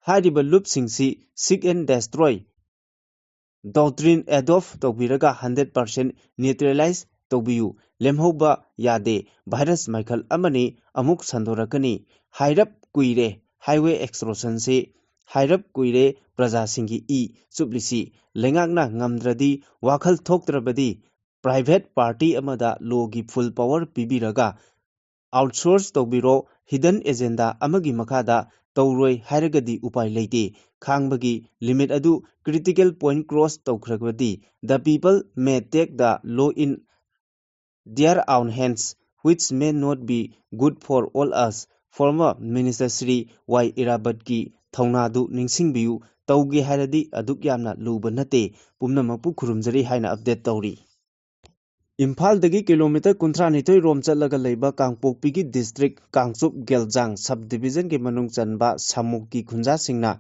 ꯍꯥꯏꯔꯤꯕ ꯂꯨꯞꯁꯤꯡꯁꯤ seek and destroy doctrine adopt ꯇꯧꯕꯤꯔꯒ hundred percent neutralize ꯇꯧꯕꯤꯌꯨ꯫ ꯂꯦꯝꯍꯧꯕ ꯌꯥꯗꯦ꯫ Virus ꯃꯈꯜ ꯑꯃꯅꯤ, ꯑꯃꯨꯛ ꯁꯟꯗꯣꯔꯛꯀꯅꯤ꯫ ꯍꯥꯏꯔꯞ ꯀꯨꯏꯔꯦ highway extortionꯁꯤ, ꯍꯥꯏꯔꯞ ꯀꯨꯏꯔꯦ ꯄ꯭ꯔꯖꯥꯁꯤꯡꯒꯤ ꯏ ꯆꯨꯞꯂꯤꯁꯤ꯫ ꯂꯩꯉꯥꯛꯅ ꯉꯝꯗ꯭ꯔꯗꯤ, ꯋꯥꯈꯜ ꯊꯣꯛꯇ꯭ꯔꯕꯗꯤ private party ꯑꯃꯗ lawꯒꯤ full power ꯄꯤꯕꯤꯔꯒ outsource ꯇꯧꯕꯤꯔꯣ꯫ Hidden agenda ꯑꯃꯒꯤ ꯃꯈꯥꯗ ꯇꯧꯔꯣꯏ ꯍꯥꯏꯔꯒꯗꯤ ꯎꯄꯥꯏ ꯂꯩꯇꯦ꯫ ꯈꯥꯡꯕꯒꯤ limit ꯑꯗꯨ critical point cross ꯇꯧꯈ꯭ꯔꯕꯗꯤ the people may take the law in their own hands꯫ which may not be good for all us, former Minister Shri ꯋꯥꯏ ꯏꯔꯥꯕꯠꯀꯤ ꯊꯧꯅꯥꯗꯨ ꯅꯤꯡꯁꯤꯡꯕꯤꯌꯨ꯫ ꯇꯧꯒꯦ ꯍꯥꯏꯔꯗꯤ ꯑꯗꯨꯛ ꯌꯥꯝꯅ ꯂꯨꯕ ꯅꯠꯇꯦ꯫ ꯄꯨꯝꯅꯃꯛꯄꯨ ꯈꯨꯔꯨꯝꯖꯔꯤ ꯍꯥꯏꯅ ꯑꯞꯗꯦꯠ ꯇꯧꯔꯤ꯫ ꯏꯝꯐꯥꯜꯗꯒꯤ ꯀꯤꯂꯣꯃꯤꯇꯔ ꯀꯨꯟꯊ꯭ꯔꯥꯅꯤꯊꯣꯏ ꯔꯣꯝ ꯆꯠꯂꯒ ꯂꯩꯕ ꯀꯥꯡꯄꯣꯛꯄꯤꯒꯤ ꯗꯤꯁꯇ꯭ꯔꯤꯛ ꯀꯥꯡꯆꯨꯞ ꯒꯦꯜꯖꯥꯡ ꯁꯕ ꯗꯤꯕꯤꯖꯟꯒꯤ ꯃꯅꯨꯡ ꯆꯟꯕ ꯁꯥꯃꯨꯛꯀꯤ ꯈꯨꯟꯖꯥꯁꯤꯡꯅ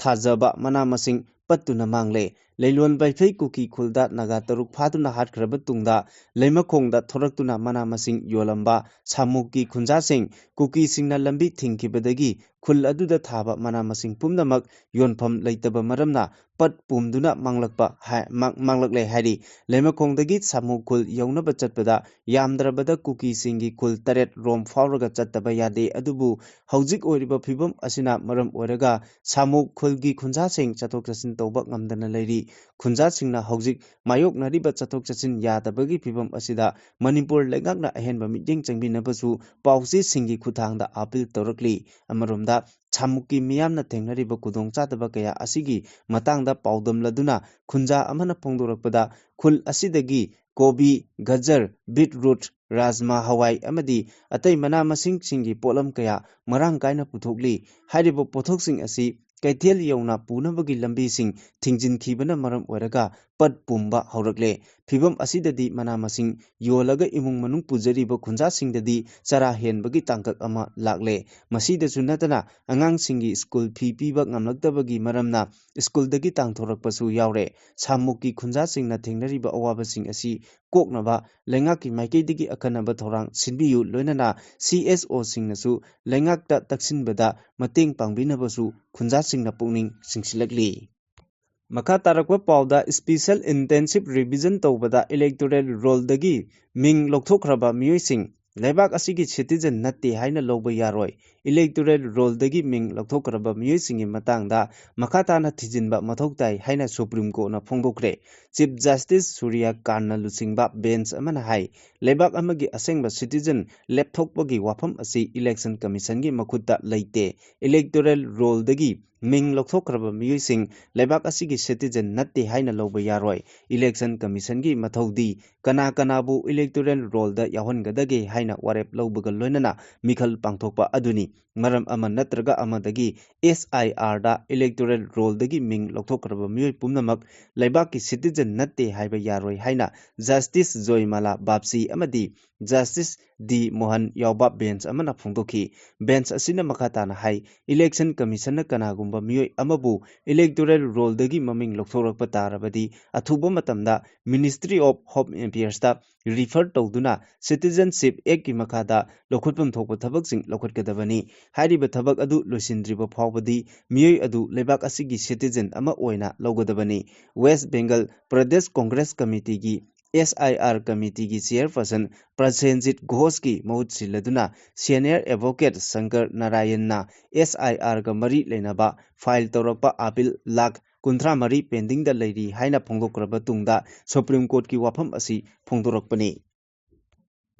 ꯊꯥꯖꯕ ꯃꯅꯥ ꯃꯁꯤꯡ ꯄꯠꯇꯨꯅ ꯃꯥꯡꯂꯦ꯫ ꯂꯩꯂꯣꯟ ꯕꯩꯐꯩ ꯀꯨꯀꯤ ꯈꯨꯜꯗ ꯅꯥꯒꯥ ꯇꯔꯨꯛ ꯐꯥꯗꯨꯅ ꯍꯥꯠꯈ꯭ꯔꯕ ꯇꯨꯡꯗ ꯂꯩꯃꯈꯣꯡꯗ ꯊꯣꯔꯛꯇꯨꯅ ꯃꯅꯥ ꯃꯁꯤꯡ ꯌꯣꯜꯂꯝꯕ ꯁꯥꯃꯨꯛꯀꯤ ꯈꯨꯟꯖꯥꯁꯤꯡ ꯀꯨꯀꯤꯁꯤꯡꯅ ꯂꯝꯕꯤ ꯊꯤꯡꯈꯤꯕꯗꯒꯤ ꯈꯨꯜ ꯑꯗꯨꯗ ꯊꯥꯕ ꯃꯅꯥ ꯃꯁꯤꯡ ꯄꯨꯝꯅꯃꯛ ꯌꯣꯟꯐꯝ ꯂꯩꯇꯕ ꯃꯔꯝꯅ ꯄꯠ ꯄꯨꯝꯗꯨꯅ ꯃꯥꯡꯂꯛꯄ ꯍꯥꯏ-, ꯃꯥꯡ-, ꯃꯥꯡꯂꯛꯂꯦ ꯍꯥꯏꯔꯤ꯫ ꯂꯩꯃꯈꯣꯡꯗꯒꯤ ꯁꯥꯃꯨ ꯈꯨꯜ ꯌꯧꯅꯕ ꯆꯠꯄꯗ ꯌꯥꯝꯗ꯭ꯔꯕꯗ ꯀꯨꯀꯤꯁꯤꯡꯒꯤ ꯈꯨꯜ ꯇꯔꯦꯠ ꯔꯣꯝ ꯐꯥꯎꯔꯒ ꯆꯠꯇꯕ ꯌꯥꯗꯦ꯫ ꯑꯗꯨꯕꯨ ꯍꯧꯖꯤꯛ ꯑꯣꯏꯔꯤꯕ ꯐꯤꯕꯝ ꯑꯁꯤꯅ ꯃꯔꯝ ꯑꯣꯏꯔꯒ ꯁꯥꯃꯨ ꯈꯨꯜꯒꯤ ꯈꯨꯟꯖꯥꯁꯤꯡ ꯆꯠꯊꯣꯛ ꯆꯠꯁꯤꯟ ꯇꯧꯕ ꯉꯝꯗꯅ ꯂꯩꯔꯤ꯫ ꯈꯨꯟꯖꯥꯁꯤꯡꯅ ꯍꯧꯖꯤꯛ ꯃꯥꯌꯣꯛꯅꯔꯤꯕ ꯆꯠꯊꯣꯛ ꯆꯠꯁꯤꯟ ꯌꯥꯗꯕꯒꯤ ꯐꯤꯕꯝ ꯑꯁꯤꯗ ꯃꯅꯤꯄꯨꯔ ꯂꯩꯉꯥꯛꯅ ꯑꯍꯦꯟꯕ ꯃꯤꯠꯌꯦꯡ ꯆꯪꯕꯤꯅꯕꯁꯨ ꯄꯥꯎꯆꯦꯁꯤꯡꯒꯤ ꯈꯨꯠꯊꯥꯡꯗ ꯑꯥꯄꯤꯜ ꯇꯧꯔꯛꯂꯤ꯫ ꯑꯃꯔꯣꯝꯗ ꯁꯥꯃꯨꯛꯀꯤ ꯃꯤꯌꯥꯝꯅ ꯊꯦꯡꯅꯔꯤꯕ ꯈꯨꯗꯣꯡꯆꯥꯗꯕ ꯀꯌꯥ ꯑꯁꯤꯒꯤ ꯃꯇꯥꯡꯗ ꯄꯥꯎꯗꯝꯂꯗꯨꯅ ꯈꯨꯟꯖꯥ ꯑꯃꯅ ꯐꯣꯡꯗꯣꯔꯛꯄꯗ ꯈꯨꯜ ꯑꯁꯤꯗꯒꯤ ꯀꯣꯕꯤ, ꯒꯖꯔ, ꯕꯤꯠꯔꯨꯠ, ꯔꯥꯖꯃꯥ ꯍꯋꯥꯏ ꯑꯃꯗꯤ ꯑꯇꯩ ꯃꯅꯥ ꯃꯁꯤꯡꯁꯤꯡꯒꯤ ꯄꯣꯠꯂꯝ ꯀꯌꯥ ꯃꯔꯥꯡ ꯀꯥꯏꯅ ꯄꯨꯊꯣꯛꯂꯤ꯫ ꯍꯥꯏꯔꯤꯕ ꯄꯣꯠꯊꯣꯛꯁꯤꯡ ꯑꯁꯤ ꯀꯩꯊꯦꯜ ꯌꯧꯅ ꯄꯨꯅꯕꯒꯤ ꯂꯝꯕꯤꯁꯤꯡ ꯊꯤꯡꯖꯤꯟꯈꯤꯕꯅ ꯃꯔꯝ ꯑꯣꯏꯔꯒ ꯄꯠ ꯄꯨꯝꯕ ꯍꯧꯔꯛꯂꯦ꯫ ꯐꯤꯕꯝ ꯑꯁꯤꯗꯗꯤ ꯃꯅꯥ ꯃꯁꯤꯡ ꯌꯣꯜꯂꯒ ꯏꯃꯨꯡ ꯃꯅꯨꯡ ꯄꯨꯖꯔꯤꯕ ꯈꯨꯟꯖꯥꯁꯤꯡꯗꯗꯤ ꯆꯔꯥ ꯍꯦꯟꯕꯒꯤ ꯇꯥꯡꯀꯛ ꯑꯃ ꯂꯥꯛꯂꯦ꯫ ꯃꯁꯤꯗꯁꯨ ꯅꯠꯇꯅ ꯑꯉꯥꯡꯁꯤꯡꯒꯤ ꯁ꯭ꯀꯨꯜ ꯐꯤ ꯄꯤꯕ ꯉꯝꯂꯛꯇꯕꯒꯤ ꯃꯔꯝꯅ ꯁ꯭ꯀꯨꯜꯗꯒꯤ ꯇꯥꯟꯊꯣꯔꯛꯄꯁꯨ ꯌꯥꯎꯔꯦ꯫ ꯁꯥꯃꯨꯛꯀꯤ ꯈꯨꯟꯖꯥꯁꯤꯡꯅ ꯊꯦꯡꯅꯔꯤꯕ ꯑꯋꯥꯕꯁꯤꯡ ꯑꯁꯤ ꯀꯣꯛꯅꯕ ꯂꯩꯉꯥꯛꯀꯤ ꯃꯥꯏꯀꯩꯗꯒꯤ ꯑꯈꯟꯅꯕ ꯊꯧꯔꯥꯡ ꯁꯤꯟꯕꯤꯌꯨ, ꯂꯣꯏꯅꯅ ꯁꯤ ꯑꯦꯁ ꯑꯣꯁꯤꯡꯅꯁꯨ ꯂꯩꯉꯥꯛꯇ ꯇꯛꯁꯤꯟꯕꯗ ꯃꯇꯦꯡ ꯄꯥꯡꯕꯤꯅꯕꯁꯨ ꯈꯨꯟꯖꯥꯁꯤꯡꯅ ꯄꯨꯛꯅꯤꯡ ꯆꯤꯡꯁꯤꯜꯂꯛꯂꯤ꯫ ꯃꯈꯥ ꯇꯥꯔꯛꯄ ꯄꯥꯎꯗ, ꯏꯁꯄꯤꯁꯦꯜ ꯏꯟꯇꯦꯟꯁꯤꯞ ꯔꯤꯚꯤꯖꯟ ꯇꯧꯕꯗ ꯏꯂꯦꯛꯇꯣꯔꯦꯜ ꯔꯣꯜꯗꯒꯤ ꯃꯤꯡ ꯂꯧꯊꯣꯛꯈ꯭ꯔꯕ ꯃꯤꯑꯣꯏꯁꯤꯡ ꯂꯩꯕꯥꯛ ꯑꯁꯤꯒꯤ ꯁꯤꯇꯤꯖꯟ ꯅꯠꯇꯦ ꯍꯥꯏꯅ ꯂꯧꯕ ꯌꯥꯔꯣꯏ꯫ ꯏꯂꯦꯛꯇꯣꯔꯦꯜ ꯔꯣꯜꯗꯒꯤ ꯃꯤꯡ ꯂꯧꯊꯣꯛꯈ꯭ꯔꯕ ꯃꯤꯑꯣꯏꯁꯤꯡꯒꯤ ꯃꯇꯥꯡꯗ ꯃꯈꯥ ꯇꯥꯅ ꯊꯤꯖꯤꯟꯕ ꯃꯊꯧ ꯇꯥꯏ ꯍꯥꯏꯅ ꯁꯨꯄ꯭ꯔꯤꯝ ꯀꯣꯔꯠꯅ ꯐꯣꯡꯗꯣꯛꯈ꯭ꯔꯦ꯫ ꯆꯤꯐ ꯖꯁꯇꯤꯁ ꯁꯨꯔ꯭ꯌ ꯀꯥꯟꯠꯅ ꯂꯨꯆꯤꯡꯕ ꯕꯦꯟꯆ ꯑꯃꯅ ꯍꯥꯏ, ꯂꯩꯕꯥꯛ ꯑꯃꯒꯤ ꯑꯁꯦꯡꯕ ꯁꯤꯇꯤꯖꯟ ꯂꯦꯞꯊꯣꯛꯄꯒꯤ ꯋꯥꯐꯝ ꯑꯁꯤ ꯏꯂꯦꯛꯁꯟ ꯀꯃꯤꯁꯟꯒꯤ ꯃꯈꯨꯠꯇ ꯂꯩꯇꯦ꯫ ꯏꯂꯦꯛꯇꯣꯔꯦꯜ ꯔꯣꯜꯗꯒꯤ ꯃꯤꯡ ꯂꯧꯊꯣꯛꯈ꯭ꯔꯕ ꯃꯤꯑꯣꯏꯁꯤꯡ ꯂꯩꯕꯥꯛ ꯑꯁꯤꯒꯤ citizen ꯅꯠꯇꯦ ꯍꯥꯏꯅ ꯂꯧꯕ ꯌꯥꯔꯣꯏ꯫ Election Commission ꯒꯤ ꯃꯊꯧꯗꯤ ꯀꯅꯥ ꯀꯅꯥꯕꯨ electoral roll ꯗ ꯌꯥꯎꯍꯟꯒꯗꯒꯦ ꯍꯥꯏꯅ ꯋꯥꯔꯦꯞ ꯂꯧꯕꯒ ꯂꯣꯏꯅꯅ ꯃꯤꯈꯜ ꯄꯥꯡꯊꯣꯛꯄ ꯑꯗꯨꯅꯤ꯫ ꯃꯔꯝ ꯑꯃ ꯅꯠꯇ꯭ꯔꯒ ꯑꯃꯗꯒꯤ S I R the electoral roll ꯗꯒꯤ ꯃꯤꯡ ꯂꯧꯊꯣꯛꯈ꯭ꯔꯕ ꯃꯤꯑꯣꯏ ꯄꯨꯝꯅꯃꯛ ꯂꯩꯕꯥꯛꯀꯤ citizen ꯅꯠꯇꯦ ꯍꯥꯏꯕ ꯌꯥꯔꯣꯏ ꯍꯥꯏꯅ Justice ꯖꯣꯏꯃꯥꯂꯥ ꯕꯥꯞꯁꯤ ꯑꯃꯗꯤ Justice ꯗꯤ ꯃꯣꯍꯟ ꯌꯥꯎꯕ bench ꯑꯃꯅ ꯐꯣꯡꯗꯣꯛꯈꯤ꯫ Bench ꯑꯁꯤꯅ ꯃꯈꯥ ꯇꯥꯅ ꯍꯥꯏ, Election Commission ꯅ ꯀꯅꯥꯒꯨꯝꯕ ꯃꯤꯑꯣꯏ ꯑꯃꯕꯨ electoral roll ꯗꯒꯤ ꯃꯃꯤꯡ ꯂꯧꯊꯣꯔꯛꯄ ꯇꯥꯔꯕꯗꯤ, ꯑꯊꯨꯕ ꯃꯇꯝꯗ Ministry of Home Affairs ꯇ refer ꯇꯧꯗꯨꯅ Citizenship Act ꯀꯤ ꯃꯈꯥꯗ ꯂꯧꯈꯠꯐꯝ ꯊꯣꯛꯄ ꯊꯕꯛꯁꯤꯡ ꯂꯧꯈꯠꯀꯗꯕꯅꯤ꯫ ꯍꯥꯏꯔꯤꯕ ꯊꯕꯛ ꯑꯗꯨ ꯂꯣꯏꯁꯤꯟꯗ꯭ꯔꯤꯕ ꯐꯥꯎꯕꯗꯤ ꯃꯤꯑꯣꯏ ꯑꯗꯨ ꯂꯩꯕꯥꯛ ꯑꯁꯤꯒꯤ citizen ꯑꯃ ꯑꯣꯏꯅ ꯂꯧꯒꯗꯕꯅꯤ꯫ West Bengal Pradesh Congress Committee ꯒꯤ S I R committee ꯒꯤ chairperson ꯄ꯭ꯔꯁꯦꯟꯖꯤꯠ ꯘꯣꯁꯀꯤ ꯃꯍꯨꯠ ꯁꯤꯜꯂꯗꯨꯅ senior advocate Shankar ꯅꯥꯔꯥꯌꯟꯅ S I R ꯒ ꯃꯔꯤ ꯂꯩꯅꯕ file ꯇꯧꯔꯛꯄ appeal ꯂꯥꯈ ꯀꯨꯟꯊ꯭ꯔꯥ ꯃꯔꯤ pending ꯗ ꯂꯩꯔꯤ ꯍꯥꯏꯅ ꯐꯣꯡꯗꯣꯛꯈ꯭ꯔꯕ ꯇꯨꯡꯗ Supreme Court ꯀꯤ ꯋꯥꯐꯝ ꯑꯁꯤ ꯐꯣꯡꯗꯣꯔꯛꯄꯅꯤ꯫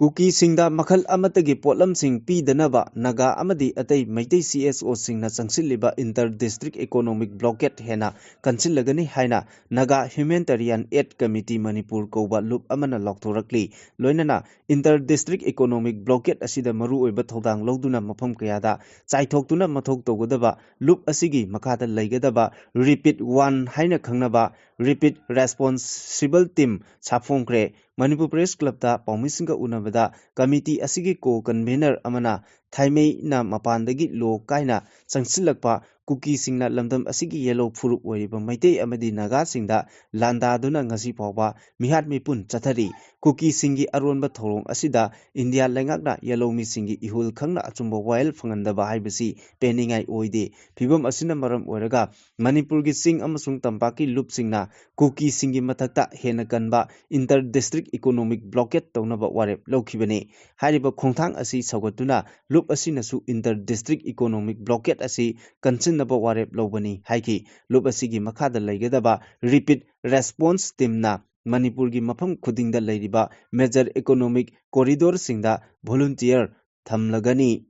ꯀꯨꯀꯤꯁꯤꯡꯗ ꯃꯈꯜ ꯑꯃꯠꯇꯒꯤ ꯄꯣꯠꯂꯝꯁꯤꯡ ꯄꯤꯗꯅꯕ ꯅꯥꯒꯥ ꯑꯃꯗꯤ ꯑꯇꯩ ꯃꯩꯇꯩ C S O ꯁꯤꯡꯅ ꯆꯪꯁꯤꯜꯂꯤꯕ inter district economic blockade ꯍꯦꯟꯅ ꯀꯟꯁꯤꯜꯂꯒꯅꯤ ꯍꯥꯏꯅ Naga Humanitarian Aid Committee Manipur ꯀꯧꯕ ꯂꯨꯞ ꯑꯃꯅ ꯂꯥꯎꯊꯣꯔꯛꯂꯤ꯫ ꯂꯣꯏꯅꯅ inter district economic blockade ꯑꯁꯤꯗ ꯃꯔꯨꯑꯣꯏꯕ ꯊꯧꯗꯥꯡ ꯂꯧꯗꯨꯅ ꯃꯐꯝ ꯀꯌꯥꯗ ꯆꯥꯏꯊꯣꯛꯇꯨꯅ ꯃꯊꯧ ꯇꯧꯒꯗꯕ ꯂꯨꯞ ꯑꯁꯤꯒꯤ ꯃꯈꯥꯗ ꯂꯩꯒꯗꯕ Rapid One ꯍꯥꯏꯅ ꯈꯪꯅꯕ Rapid Responsible Team ꯁꯥꯐꯣꯡꯈ꯭ꯔꯦ꯫ Manipur Press Club ꯇ ꯄꯥꯎꯃꯤꯁꯤꯡꯒ ꯎꯅꯕꯗ committee ꯑꯁꯤꯒꯤ co-convener ꯑꯃꯅ ꯊꯥꯏꯃꯩꯅ ꯃꯄꯥꯟꯗꯒꯤ ꯂꯣ ꯀꯥꯏꯅ ꯆꯪꯁꯤꯜꯂꯛꯄ ꯀꯨꯀꯤꯁꯤꯡꯅ ꯂꯝꯗꯝ ꯑꯁꯤꯒꯤ ꯌꯦꯜꯍꯧ ꯐꯨꯔꯨꯞ ꯑꯣꯏꯔꯤꯕ ꯃꯩꯇꯩ ꯑꯃꯗꯤ ꯅꯥꯒꯥꯁꯤꯡꯗ ꯂꯥꯟꯗꯥꯗꯨꯅ ꯉꯁꯤ ꯐꯥꯎꯕ ꯃꯤꯍꯥꯠ ꯃꯤꯄꯨꯟ ꯆꯠꯊꯔꯤ꯫ ꯀꯨꯀꯤꯁꯤꯡꯒꯤ ꯑꯔꯣꯟꯕ ꯊꯧꯑꯣꯡ ꯑꯁꯤꯗ ꯏꯟꯗꯤꯌꯥ ꯂꯩꯉꯥꯛꯅ ꯌꯦꯜꯍꯧ ꯃꯤꯁꯤꯡꯒꯤ ꯏꯍꯨꯜ ꯈꯪꯅ ꯑꯆꯨꯝꯕ ꯋꯥꯌꯦꯜ ꯐꯪꯍꯟꯗꯕ ꯍꯥꯏꯕꯁꯤ ꯄꯦꯟꯅꯤꯡꯉꯥꯏ ꯑꯣꯏꯗꯦ꯫ ꯐꯤꯕꯝ ꯑꯁꯤꯅ ꯃꯔꯝ ꯑꯣꯏꯔꯒ ꯃꯅꯤꯄꯨꯔꯒꯤ ꯆꯤꯡ ꯑꯃꯁꯨꯡ ꯇꯝꯄꯥꯛꯀꯤ ꯂꯨꯞꯁꯤꯡꯅ ꯀꯨꯀꯤꯁꯤꯡꯒꯤ ꯃꯊꯛꯇ ꯍꯦꯟꯅ ꯀꯟꯕ inter district economic blockade ꯇꯧꯅꯕ ꯋꯥꯔꯦꯞ ꯂꯧꯈꯤꯕꯅꯤ꯫ ꯍꯥꯏꯔꯤꯕ ꯈꯣꯡꯊꯥꯡ ꯑꯁꯤ ꯁꯧꯒꯠꯇꯨꯅ ꯂꯨꯞ ꯑꯁꯤꯅꯁꯨ inter district economic blockade ꯑꯁꯤ ꯀꯟꯁꯤꯟꯅꯕ ꯋꯥꯔꯦꯞ ꯂꯧꯕꯅꯤ ꯍꯥꯏꯈꯤ꯫ ꯂꯨꯞ ꯑꯁꯤꯒꯤ ꯃꯈꯥꯗ ꯂꯩꯒꯗꯕ Rapid Response Team ꯅ ꯃꯅꯤꯄꯨꯔꯒꯤ ꯃꯐꯝ ꯈꯨꯗꯤꯡꯗ ꯂꯩꯔꯤꯕ major economic corridor ꯁꯤꯡꯗ volunteer ꯊꯝꯂꯒꯅꯤ꯫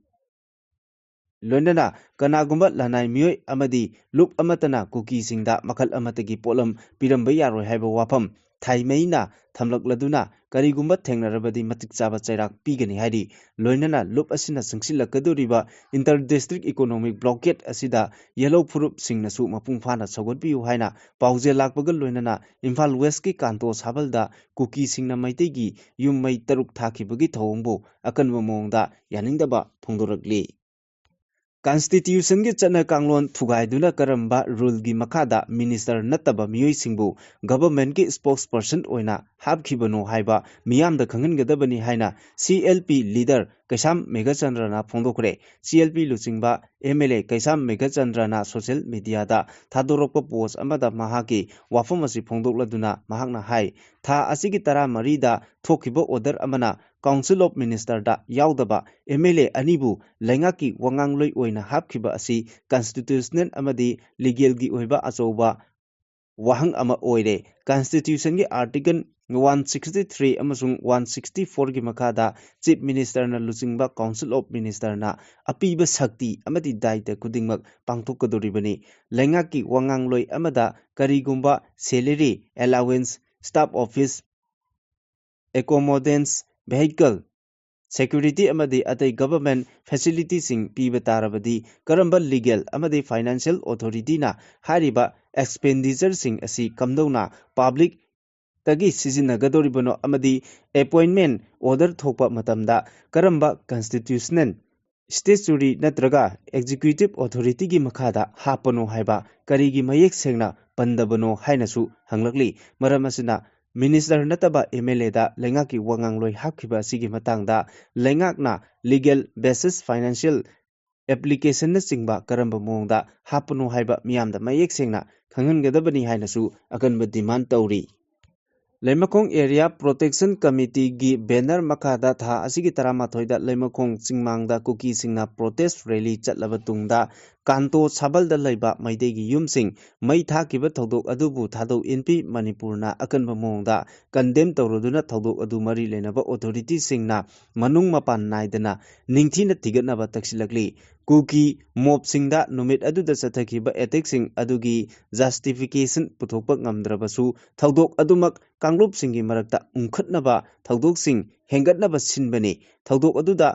ꯂꯣꯏꯅꯅ ꯀꯅꯥꯒꯨꯝꯕ ꯂꯅꯥꯏ ꯃꯤꯑꯣꯏ ꯑꯃꯗꯤ ꯂꯨꯞ ꯑꯃꯠꯇꯅ ꯀꯨꯀꯤꯁꯤꯡꯗ ꯃꯈꯜ ꯑꯃꯠꯇꯒꯤ ꯄꯣꯠꯂꯝ ꯄꯤꯔꯝꯕ ꯌꯥꯔꯣꯏ ꯍꯥꯏꯕ ꯋꯥꯐꯝ ꯊꯥꯏꯃꯩꯅ ꯊꯝꯂꯛꯂꯗꯨꯅ, ꯀꯔꯤꯒꯨꯝꯕ ꯊꯦꯡꯅꯔꯕꯗꯤ ꯃꯇꯤꯛ ꯆꯥꯕ ꯆꯩꯔꯥꯛ ꯄꯤꯒꯅꯤ ꯍꯥꯏꯔꯤ꯫ ꯂꯣꯏꯅꯅ ꯂꯨꯞ ꯑꯁꯤꯅ ꯆꯪꯁꯤꯜꯂꯛꯀꯗꯧꯔꯤꯕ inter district economic blockade ꯑꯁꯤꯗ ꯌꯦꯜꯍꯧ ꯐꯨꯔꯨꯞꯁꯤꯡꯅꯁꯨ ꯃꯄꯨꯡ ꯐꯥꯅ ꯁꯧꯒꯠꯄꯤꯌꯨ ꯍꯥꯏꯅ ꯄꯥꯎꯖꯦꯜ ꯂꯥꯛꯄꯒ ꯂꯣꯏꯅꯅ ꯏꯝꯐꯥꯜ ꯋꯦꯁꯀꯤ ꯀꯥꯟꯇꯣ ꯁꯥꯕꯜꯗ ꯀꯨꯀꯤꯁꯤꯡꯅ ꯃꯩꯇꯩꯒꯤ ꯌꯨꯝ ꯃꯩ ꯇꯔꯨꯛ ꯊꯥꯈꯤꯕꯒꯤ ꯊꯧꯑꯣꯡꯕꯨ ꯑꯀꯟꯕ ꯃꯑꯣꯡꯗ ꯌꯥꯅꯤꯡꯗꯕ ꯐꯣꯡꯗꯣꯔꯛꯂꯤ꯫ Constitutionꯒꯤ ꯆꯠꯅ ꯀꯥꯡꯂꯣꯟ ꯊꯨꯒꯥꯏꯗꯨꯅ ꯀꯔꯝꯕ ruleꯒꯤ ꯃꯈꯥꯗ minister ꯅꯠꯇꯕ ꯃꯤꯑꯣꯏꯁꯤꯡꯕꯨ governmentꯀꯤ spokesperson ꯑꯣꯏꯅ ꯍꯥꯞꯈꯤꯕꯅꯣ ꯍꯥꯏꯕ ꯃꯤꯌꯥꯝꯗ ꯈꯪꯍꯟꯒꯗꯕꯅꯤ ꯍꯥꯏꯅ CLP leader ꯀꯩꯁꯥꯝ ꯃꯦꯘꯆꯟꯗ꯭ꯔꯅ ꯐꯣꯡꯗꯣꯛꯈ꯭ꯔꯦ꯫ CLP ꯂꯨꯆꯤꯡꯕ MLA ꯀꯩꯁꯥꯝ ꯃꯦꯘꯆꯟꯗ꯭ꯔꯅ social mediaꯗ ꯊꯥꯗꯣꯔꯛꯄ post ꯑꯃꯗ ꯃꯍꯥꯛꯀꯤ ꯋꯥꯐꯝ ꯑꯁꯤ ꯐꯣꯡꯗꯣꯛꯂꯗꯨꯅ ꯃꯍꯥꯛꯅ ꯍꯥꯏ, ꯊꯥ ꯑꯁꯤꯒꯤ ꯇꯔꯥꯃꯔꯤꯗ ꯊꯣꯛꯈꯤꯕ order ꯑꯃꯅ Council of Ministerꯗ ꯌꯥꯎꯗꯕ MLA ꯑꯅꯤꯕꯨ ꯂꯩꯉꯥꯛꯀꯤ ꯋꯥꯉꯥꯡꯂꯣꯏ ꯑꯣꯏꯅ ꯍꯥꯞꯈꯤꯕ ꯑꯁꯤ constitutional ꯑꯃꯗꯤ legalꯒꯤ ꯑꯣꯏꯕ ꯑꯆꯧꯕ ꯋꯥꯍꯪ ꯑꯃ ꯑꯣꯏꯔꯦ꯫ Constitutionꯒꯤ article one sixty three ꯑꯃꯁꯨꯡ one sixty fourꯒꯤ ꯃꯈꯥꯗ Chief Ministerꯅ ꯂꯨꯆꯤꯡꯕ Council of Ministerꯅ ꯑꯄꯤꯕ ꯁꯛꯇꯤ ꯑꯃꯗꯤ ꯗꯥꯏꯇ ꯈꯨꯗꯤꯡꯃꯛ ꯄꯥꯡꯊꯣꯛꯀꯗꯧꯔꯤꯕꯅꯤ꯫ ꯂꯩꯉꯥꯛꯀꯤ ꯋꯥꯉꯥꯡꯂꯣꯏ ꯑꯃꯗ ꯀꯔꯤꯒꯨꯝꯕ salary, allowance, staff office, accommodation, vehicle, security ꯑꯃꯗꯤ ꯑꯇꯩ government facilityꯁꯤꯡ ꯄꯤꯕ ꯇꯥꯔꯕꯗꯤ ꯀꯔꯝꯕ legal ꯑꯃꯗꯤ financial authorityꯅ ꯍꯥꯏꯔꯤꯕ expenditureꯁꯤꯡ ꯑꯁꯤ ꯀꯝꯗꯧꯅ publicꯇꯒꯤ ꯁꯤꯖꯤꯟꯅꯒꯗꯧꯔꯤꯕꯅꯣ ꯑꯃꯗꯤ appointment order ꯊꯣꯛꯄ ꯃꯇꯝꯗ ꯀꯔꯝꯕ constitutional, statutory ꯅꯠꯇ꯭ꯔꯒ executive authorityꯒꯤ ꯃꯈꯥꯗ ꯍꯥꯞꯄꯅꯣ ꯍꯥꯏꯕ ꯀꯔꯤꯒꯤ ꯃꯌꯦꯛ ꯁꯦꯡꯅ ꯄꯟꯗꯕꯅꯣ ꯍꯥꯏꯅꯁꯨ ꯍꯪꯂꯛꯂꯤ꯫ ꯃꯔꯝ ꯑꯁꯤꯅ minister ꯅꯠꯇꯕ MLAꯗ ꯂꯩꯉꯥꯛꯀꯤ ꯋꯥꯉꯥꯡꯂꯣꯏ ꯍꯥꯞꯈꯤꯕ ꯑꯁꯤꯒꯤ ꯃꯇꯥꯡꯗ ꯂꯩꯉꯥꯛꯅ legal basis, financial applicationꯅꯆꯤꯡꯕ ꯀꯔꯝꯕ ꯃꯑꯣꯡꯗ ꯍꯥꯞꯄꯅꯣ ꯍꯥꯏꯕ ꯃꯤꯌꯥꯝꯗ ꯃꯌꯦꯛ ꯁꯦꯡꯅ ꯈꯪꯍꯟꯒꯗꯕꯅꯤ ꯍꯥꯏꯅꯁꯨ ꯑꯀꯟꯕ demand ꯇꯧꯔꯤ꯫ ꯂꯩꯃꯈꯣꯡ Area Protection Committeeꯒꯤ banner ꯃꯈꯥꯗ ꯊꯥ ꯑꯁꯤꯒꯤ ꯇꯔꯥꯃꯥꯊꯣꯏꯗ ꯂꯩꯃꯈꯣꯡ ꯆꯤꯡꯃꯥꯡꯗ ꯀꯨꯀꯤꯁꯤꯡꯅ protest rally ꯆꯠꯂꯕ ꯇꯨꯡꯗ ꯀꯥꯟꯇꯣ ꯁꯥꯕꯜꯗ ꯂꯩꯕ ꯃꯩꯇꯩꯒꯤ ꯌꯨꯝꯁꯤꯡ ꯃꯩ ꯊꯥꯈꯤꯕ ꯊꯧꯗꯣꯛ ꯑꯗꯨꯕꯨ ꯊꯥꯗꯧ ꯏꯟꯄꯤ ꯃꯅꯤꯄꯨꯔꯅ ꯑꯀꯟꯕ ꯃꯑꯣꯡꯗ ꯀꯟꯗꯦꯝ ꯇꯧꯔꯗꯨꯅ ꯊꯧꯗꯣꯛ ꯑꯗꯨ ꯃꯔꯤ ꯂꯩꯅꯕ ꯑꯣꯊꯣꯔꯤꯇꯤꯁꯤꯡꯅ ꯃꯅꯨꯡ ꯃꯄꯥꯟ ꯅꯥꯏꯗꯅ ꯅꯤꯡꯊꯤꯅ ꯊꯤꯒꯠꯅꯕ ꯇꯛꯁꯤꯜꯂꯛꯂꯤ꯫ ꯀꯨꯀꯤ ꯃꯣꯞꯁꯤꯡꯗ ꯅꯨꯃꯤꯠ ꯑꯗꯨꯗ ꯆꯠꯊꯈꯤꯕ ꯑꯦꯇꯦꯛꯁꯤꯡ ꯑꯗꯨꯒꯤ ꯖꯁꯇꯤꯐꯤꯀꯦꯁꯟ ꯄꯨꯊꯣꯛꯄ ꯉꯝꯗ꯭ꯔꯕꯁꯨ ꯊꯧꯗꯣꯛ ꯑꯗꯨꯃꯛ ꯀꯥꯡꯂꯨꯞꯁꯤꯡꯒꯤ ꯃꯔꯛꯇ ꯎꯪꯈꯠꯅꯕ ꯊꯧꯗꯣꯛꯁꯤꯡ ꯍꯦꯟꯒꯠꯅꯕ ꯁꯤꯟꯕꯅꯤ꯫ ꯊꯧꯗꯣꯛ ꯑꯗꯨꯗ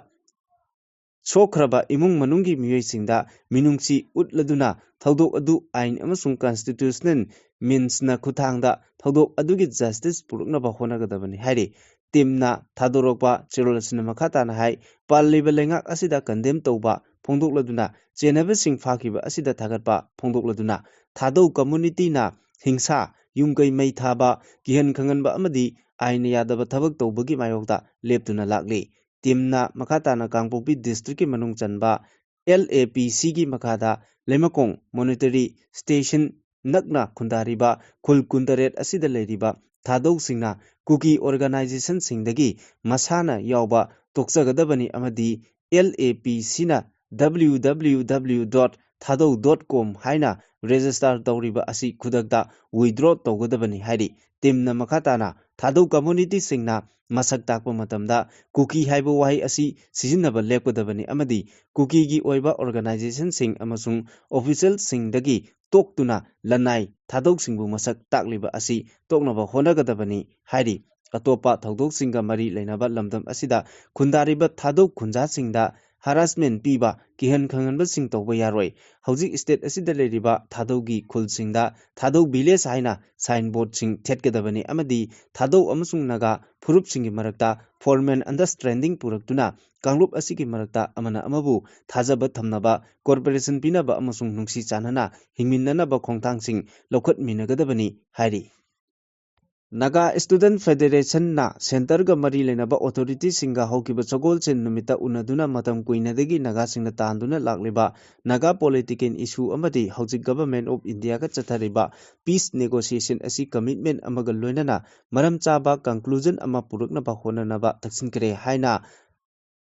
ꯁꯣꯛꯈ꯭ꯔꯕ ꯏꯃꯨꯡ ꯃꯅꯨꯡꯒꯤ ꯃꯤꯑꯣꯏꯁꯤꯡꯗ ꯃꯤꯅꯨꯡꯁꯤ ꯎꯠꯂꯗꯨꯅ ꯊꯧꯗꯣꯛ ꯑꯗꯨ ꯑꯥꯏꯟ ꯑꯃꯁꯨꯡ ꯀꯟꯁꯇꯤꯇ꯭ꯌꯨꯁꯅꯦꯜ ꯃꯤꯟꯁꯅ ꯈꯨꯠꯊꯥꯡꯗ ꯊꯧꯗꯣꯛ ꯑꯗꯨꯒꯤ ꯖꯁꯇꯤꯁ ꯄꯨꯔꯛꯅꯕ ꯍꯣꯠꯅꯒꯗꯕꯅꯤ ꯍꯥꯏꯔꯤ꯫ ꯇꯤꯝꯅ ꯊꯥꯗꯣꯔꯛꯄ ꯆꯦꯔꯣꯜ ꯑꯁꯤꯅ ꯃꯈꯥ ꯇꯥꯅ ꯍꯥꯏ, ꯄꯥꯜꯂꯤꯕ ꯂꯩꯉꯥꯛ ꯑꯁꯤꯗ ꯀꯟꯗꯦꯝ ꯇꯧꯕ ꯐꯣꯡꯗꯣꯛꯂꯗꯨꯅ ꯆꯦꯟꯅꯕꯁꯤꯡ ꯐꯥꯈꯤꯕ ꯑꯁꯤꯗ ꯊꯥꯒꯠꯄ ꯐꯣꯡꯗꯣꯛꯂꯗꯨꯅ ꯊꯥꯗꯧ ꯀꯝꯃꯨꯅꯤꯇꯤꯅ ꯍꯤꯡꯁꯥ, ꯌꯨꯝ ꯀꯩ ꯃꯩ ꯊꯥꯕ, ꯀꯤꯍꯟ ꯈꯪꯍꯟꯕ ꯑꯃꯗꯤ ꯑꯥꯏꯟꯅ ꯌꯥꯗꯕ ꯊꯕꯛ ꯇꯧꯕꯒꯤ ꯃꯥꯌꯣꯛꯇ ꯂꯦꯞꯇꯨꯅ ꯂꯥꯛꯂꯤ꯫ ꯇꯤꯝꯅ ꯃꯈꯥ ꯇꯥꯅ ꯀꯥꯡꯄꯣꯛꯄꯤ ꯗꯤꯁꯇ꯭ꯔꯤꯛꯀꯤ ꯃꯅꯨꯡ ꯆꯟꯕ ꯑꯦꯜ ꯑꯦ ꯄꯤ ꯁꯤꯒꯤ ꯃꯈꯥꯗ ꯂꯩꯃꯈꯣꯡ ꯃꯣꯅꯤꯇꯔꯤ ꯁ꯭ꯇꯦꯁꯟ ꯅꯛꯅ ꯈꯨꯟꯗꯥꯔꯤꯕ ꯈꯨꯜ ꯀꯨꯟꯇꯔꯦꯠ ꯑꯁꯤꯗ ꯂꯩꯔꯤꯕ ꯊꯥꯗꯧꯁꯤꯡꯅ ꯀꯨꯀꯤ ꯑꯣꯔꯒꯅꯥꯏꯖꯦꯁꯟꯁꯤꯡꯗꯒꯤ ꯃꯁꯥꯅ ꯌꯥꯎꯕ ꯇꯣꯛꯆꯒꯗꯕꯅꯤ ꯑꯃꯗꯤ ꯑꯦꯜ ꯑꯦ ꯄꯤ ꯁꯤꯅ W W W dot thadou dot com ꯍꯥꯏꯅ ꯔꯦꯖꯤꯁꯇꯥꯔ ꯇꯧꯔꯤꯕ ꯑꯁꯤ ꯈꯨꯗꯛꯇ ꯋꯤꯗ꯭ꯔꯣ ꯇꯧꯒꯗꯕꯅꯤ ꯍꯥꯏꯔꯤ꯫ ꯇꯤꯝꯅ ꯃꯈꯥ ꯇꯥꯅ ꯊꯥꯗꯧ ꯀꯝꯃꯨꯅꯤꯇꯤꯁꯤꯡꯅ ꯃꯁꯛ ꯇꯥꯛꯄ ꯃꯇꯝꯗ ꯀꯨꯀꯤ ꯍꯥꯏꯕ ꯋꯥꯍꯩ ꯑꯁꯤ ꯁꯤꯖꯤꯟꯅꯕ ꯂꯦꯞꯀꯗꯕꯅꯤ ꯑꯃꯗꯤ ꯀꯨꯀꯤꯒꯤ ꯑꯣꯏꯕ ꯑꯣꯔꯒꯅꯥꯏꯖꯦꯁꯟꯁꯤꯡ ꯑꯃꯁꯨꯡ ꯑꯣꯐꯤꯁꯤꯌꯦꯜꯁꯤꯡꯗꯒꯤ ꯇꯣꯛꯇꯨꯅ ꯂꯅꯥꯏ ꯊꯥꯗꯧꯁꯤꯡꯕꯨ ꯃꯁꯛ ꯇꯥꯛꯂꯤꯕ ꯑꯁꯤ ꯇꯣꯛꯅꯕ ꯍꯣꯠꯅꯒꯗꯕꯅꯤ ꯍꯥꯏꯔꯤ꯫ ꯑꯇꯣꯞꯄ ꯊꯧꯗꯣꯛꯁꯤꯡꯒ ꯃꯔꯤ ꯂꯩꯅꯕ ꯂꯝꯗꯝ ꯑꯁꯤꯗ ꯈꯨꯟꯗꯥꯔꯤꯕ ꯊꯥꯗꯧ ꯈꯨꯟꯖꯥꯁꯤꯡꯗ ꯍꯔꯥꯁꯃꯦꯟ ꯄꯤꯕ, ꯀꯤꯍꯟ ꯈꯪꯍꯟꯕꯁꯤꯡ ꯇꯧꯕ ꯌꯥꯔꯣꯏ꯫ ꯍꯧꯖꯤꯛ ꯁ꯭ꯇꯦꯠ ꯑꯁꯤꯗ ꯂꯩꯔꯤꯕ ꯊꯥꯗꯧꯒꯤ ꯈꯨꯜꯁꯤꯡꯗ ꯊꯥꯗꯧ ꯚꯤꯂꯦꯖ ꯍꯥꯏꯅ ꯁꯥꯏꯟ ꯕꯣꯔꯗꯁꯤꯡ ꯊꯦꯠꯀꯗꯕꯅꯤ ꯑꯃꯗꯤ ꯊꯥꯗꯧ ꯑꯃꯁꯨꯡ ꯅꯥꯒꯥ ꯐꯨꯔꯨꯞꯁꯤꯡꯒꯤ ꯃꯔꯛꯇ ꯐꯣꯔꯃꯦꯜ ꯑꯟꯗꯔꯁꯇꯦꯟꯗꯤꯡ ꯄꯨꯔꯛꯇꯨꯅ ꯀꯥꯡꯂꯨꯞ ꯑꯁꯤꯒꯤ ꯃꯔꯛꯇ ꯑꯃꯅ ꯑꯃꯕꯨ ꯊꯥꯖꯕ ꯊꯝꯅꯕ, ꯀꯣꯑꯣꯄꯔꯦꯁꯟ ꯄꯤꯅꯕ ꯑꯃꯁꯨꯡ ꯅꯨꯡꯁꯤ ꯆꯥꯟꯅꯅ ꯍꯤꯡꯃꯤꯟꯅꯅꯕ ꯈꯣꯡꯊꯥꯡꯁꯤꯡ ꯂꯧꯈꯠꯃꯤꯟꯅꯒꯗꯕꯅꯤ ꯍꯥꯏꯔꯤ꯫ ꯅꯥꯒꯥ ꯁ꯭ꯇꯨꯗꯦꯟꯠ ꯐꯦꯗꯦꯔꯦꯁꯟꯅ ꯁꯦꯟꯇꯔꯒ ꯃꯔꯤ ꯂꯩꯅꯕ ꯑꯣꯊꯣꯔꯤꯇꯤꯁꯤꯡꯒ ꯍꯧꯈꯤꯕ ꯁꯒꯣꯜꯁꯦꯟ ꯅꯨꯃꯤꯠꯇ ꯎꯅꯗꯨꯅ ꯃꯇꯝ ꯀꯨꯏꯅꯗꯒꯤ ꯅꯥꯒꯥꯁꯤꯡꯅ ꯇꯥꯟꯗꯨꯅ ꯂꯥꯛꯂꯤꯕ ꯅꯥꯒꯥ ꯄꯣꯂꯤꯇꯤꯀꯦꯜ ꯏꯁꯨ ꯑꯃꯗꯤ ꯍꯧꯖꯤꯛ ꯒꯚꯔꯟꯃꯦꯟꯠ ꯑꯣꯐ ꯏꯟꯗꯤꯌꯥꯒ ꯆꯠꯊꯔꯤꯕ ꯄꯤꯁ ꯅꯦꯒꯣꯁꯤꯌꯦꯁꯟ ꯑꯁꯤ ꯀꯃꯤꯠꯃꯦꯟꯠ ꯑꯃꯒ ꯂꯣꯏꯅꯅ ꯃꯔꯝ ꯆꯥꯕ ꯀꯟꯀ꯭ꯂꯨꯖꯟ ꯑꯃ ꯄꯨꯔꯛꯅꯕ ꯍꯣꯠꯅꯅꯕ ꯇꯛꯁꯤꯟꯈ꯭ꯔꯦ ꯍꯥꯏꯅ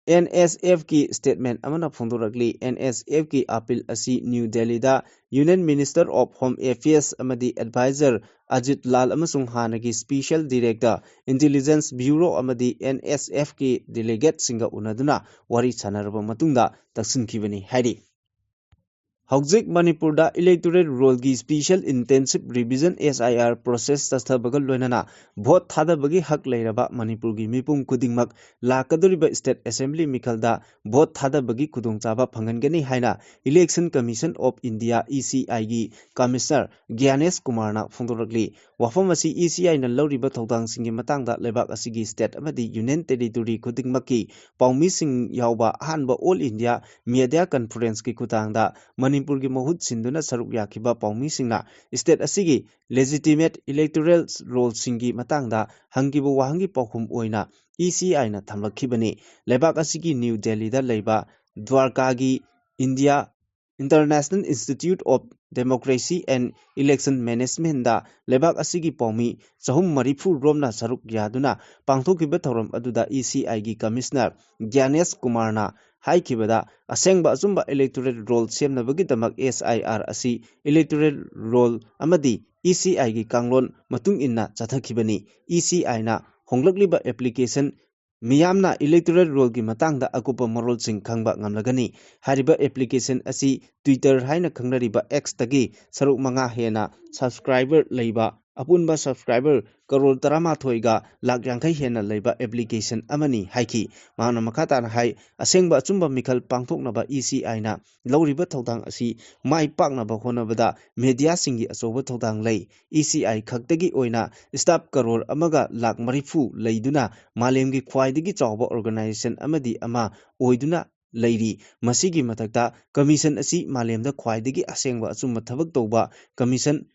NSFꯀꯤ statement ꯑꯃꯅ ꯐꯣꯡꯗꯣꯔꯛꯂꯤ꯫ NSFꯀꯤ appeal ꯑꯁꯤ ꯅ꯭ꯌꯨ ꯗꯦꯜꯂꯤꯗ Union Minister of Home Affairs ꯑꯃꯗꯤ Advisor ꯑꯖꯤꯠ ꯂꯥꯜ ꯑꯃꯁꯨꯡ ꯍꯥꯟꯅꯒꯤ Special Director Intelligence Bureau ꯑꯃꯗꯤ NSFꯀꯤ delegateꯁꯤꯡꯒ ꯎꯅꯗꯨꯅ ꯋꯥꯔꯤ ꯁꯥꯟꯅꯔꯕ ꯃꯇꯨꯡꯗ ꯇꯛꯁꯤꯟꯈꯤꯕꯅꯤ ꯍꯥꯏꯔꯤ꯫ ꯍꯧꯖꯤꯛ ꯃꯅꯤꯄꯨꯔꯗ electoral rollꯒꯤ Special Intensive Revision, SIR, process ꯆꯠꯊꯕꯒ ꯂꯣꯏꯅꯅ vote ꯊꯥꯗꯕꯒꯤ ꯍꯛ ꯂꯩꯔꯕ ꯃꯅꯤꯄꯨꯔꯒꯤ ꯃꯤꯄꯨꯝ ꯈꯨꯗꯤꯡꯃꯛ ꯂꯥꯛꯀꯗꯧꯔꯤꯕ state assembly ꯃꯤꯈꯜꯗ vote ꯊꯥꯗꯕꯒꯤ ꯈꯨꯗꯣꯡꯆꯥꯕ ꯐꯪꯍꯟꯒꯅꯤ ꯍꯥꯏꯅ Election Commission of India, ECIꯒꯤ Commissioner ꯒ꯭ꯌꯥꯅꯦꯁ ꯀꯨꯃꯥꯔꯅ ꯐꯣꯡꯗꯣꯔꯛꯂꯤ꯫ ꯋꯥꯐꯝ ꯑꯁꯤ ECIꯅ ꯂꯧꯔꯤꯕ ꯊꯧꯗꯥꯡꯁꯤꯡꯒꯤ ꯃꯇꯥꯡꯗ ꯂꯩꯕꯥꯛ ꯑꯁꯤꯒꯤ state ꯑꯃꯗꯤ Union Territory ꯈꯨꯗꯤꯡꯃꯛꯀꯤ ꯄꯥꯎꯃꯤꯁꯤꯡ ꯌꯥꯎꯕ ꯑꯍꯥꯟꯕ All India Media Conferenceꯀꯤ ꯈꯨꯠꯊꯥꯡꯗ ꯃꯅꯤꯄꯨꯔꯒꯤ ꯃꯍꯨꯠ ꯁꯤꯟꯗꯨꯅ ꯁꯔꯨꯛ ꯌꯥꯈꯤꯕ ꯄꯥꯎꯃꯤꯁꯤꯡꯅ state ꯑꯁꯤꯒꯤ legitimate electoral rollꯁꯤꯡꯒꯤ ꯃꯇꯥꯡꯗ ꯍꯪꯈꯤꯕ ꯋꯥꯍꯪꯒꯤ ꯄꯥꯎꯈꯨꯝ ꯑꯣꯏꯅ ECIꯅ ꯊꯝꯂꯛꯈꯤꯕꯅꯤ꯫ ꯂꯩꯕꯥꯛ ꯑꯁꯤꯒꯤ ꯅ꯭ꯌꯨ ꯗꯦꯜꯂꯤꯗ ꯂꯩꯕ ꯗ꯭ꯋꯥꯔꯀꯥꯒꯤ India International Institute of Democracy and Election Managementꯗ ꯂꯩꯕꯥꯛ ꯑꯁꯤꯒꯤ ꯄꯥꯎꯃꯤ ꯆꯍꯨꯝ ꯃꯔꯤꯐꯨ ꯔꯣꯝꯅ ꯁꯔꯨꯛ ꯌꯥꯗꯨꯅ ꯄꯥꯡꯊꯣꯛꯈꯤꯕ ꯊꯧꯔꯝ ꯑꯗꯨꯗ ECIꯒꯤ Commissioner ꯒ꯭ꯌꯥꯅꯦꯁ ꯀꯨꯃꯥꯔꯅ ꯍꯥꯏꯈꯤꯕꯗ, ꯑꯁꯦꯡꯕ ꯑꯆꯨꯝꯕ electoral roll ꯁꯦꯝꯅꯕꯒꯤꯗꯃꯛ SIR ꯑꯁꯤ electoral roll ꯑꯃꯗꯤ ECIꯒꯤ ꯀꯥꯡꯂꯣꯟ ꯃꯇꯨꯡ ꯏꯟꯅ ꯆꯠꯊꯈꯤꯕꯅꯤ꯫ ECIꯅ ꯍꯣꯡꯂꯛꯂꯤꯕ application ꯃꯤꯌꯥꯝꯅ electoral rollꯒꯤ ꯃꯇꯥꯡꯗ ꯑꯀꯨꯞꯄ ꯃꯔꯣꯜꯁꯤꯡ ꯈꯪꯕ ꯉꯝꯂꯒꯅꯤ꯫ ꯍꯥꯏꯔꯤꯕ application ꯑꯁꯤ Twitter ꯍꯥꯏꯅ ꯈꯪꯅꯔꯤꯕ Xꯇꯒꯤ ꯁꯔꯨꯛ ꯃꯉꯥ ꯍꯦꯟꯅ subscriber ꯂꯩꯕ, ꯑꯄꯨꯟꯕ subscriber ꯀꯔꯣꯔ ꯇꯔꯥꯃꯥꯊꯣꯏꯒ ꯂꯥꯛ ꯌꯥꯡꯈꯩ ꯍꯦꯟꯅ ꯂꯩꯕ application ꯑꯃꯅꯤ ꯍꯥꯏꯈꯤ꯫ ꯃꯍꯥꯛꯅ ꯃꯈꯥ ꯇꯥꯅ ꯍꯥꯏ, ꯑꯁꯦꯡꯕ ꯑꯆꯨꯝꯕ ꯃꯤꯈꯜ ꯄꯥꯡꯊꯣꯛꯅꯕ ECIꯅ ꯂꯧꯔꯤꯕ ꯊꯧꯗꯥꯡ ꯑꯁꯤ ꯃꯥꯏ ꯄꯥꯛꯅꯕ ꯍꯣꯠꯅꯕꯗ mediaꯁꯤꯡꯒꯤ ꯑꯆꯧꯕ ꯊꯧꯗꯥꯡ ꯂꯩ꯫ ECI ꯈꯛꯇꯒꯤ ꯑꯣꯏꯅ staff ꯀꯔꯣꯔ ꯑꯃꯒ ꯂꯥꯛ ꯃꯔꯤꯐꯨ ꯂꯩꯗꯨꯅ ꯃꯥꯂꯦꯝꯒꯤ ꯈ꯭ꯋꯥꯏꯗꯒꯤ ꯆꯥꯎꯕ organization ꯑꯃꯗꯤ ꯑꯃ ꯑꯣꯏꯗꯨꯅ ꯂꯩꯔꯤ꯫ ꯃꯁꯤꯒꯤ ꯃꯊꯛꯇ, commission ꯑꯁꯤ ꯃꯥꯂꯦꯝꯗ ꯈ꯭ꯋꯥꯏꯗꯒꯤ ꯑꯁꯦꯡꯕ ꯑꯆꯨꯝꯕ ꯊꯕꯛ ꯇꯧꯕ commission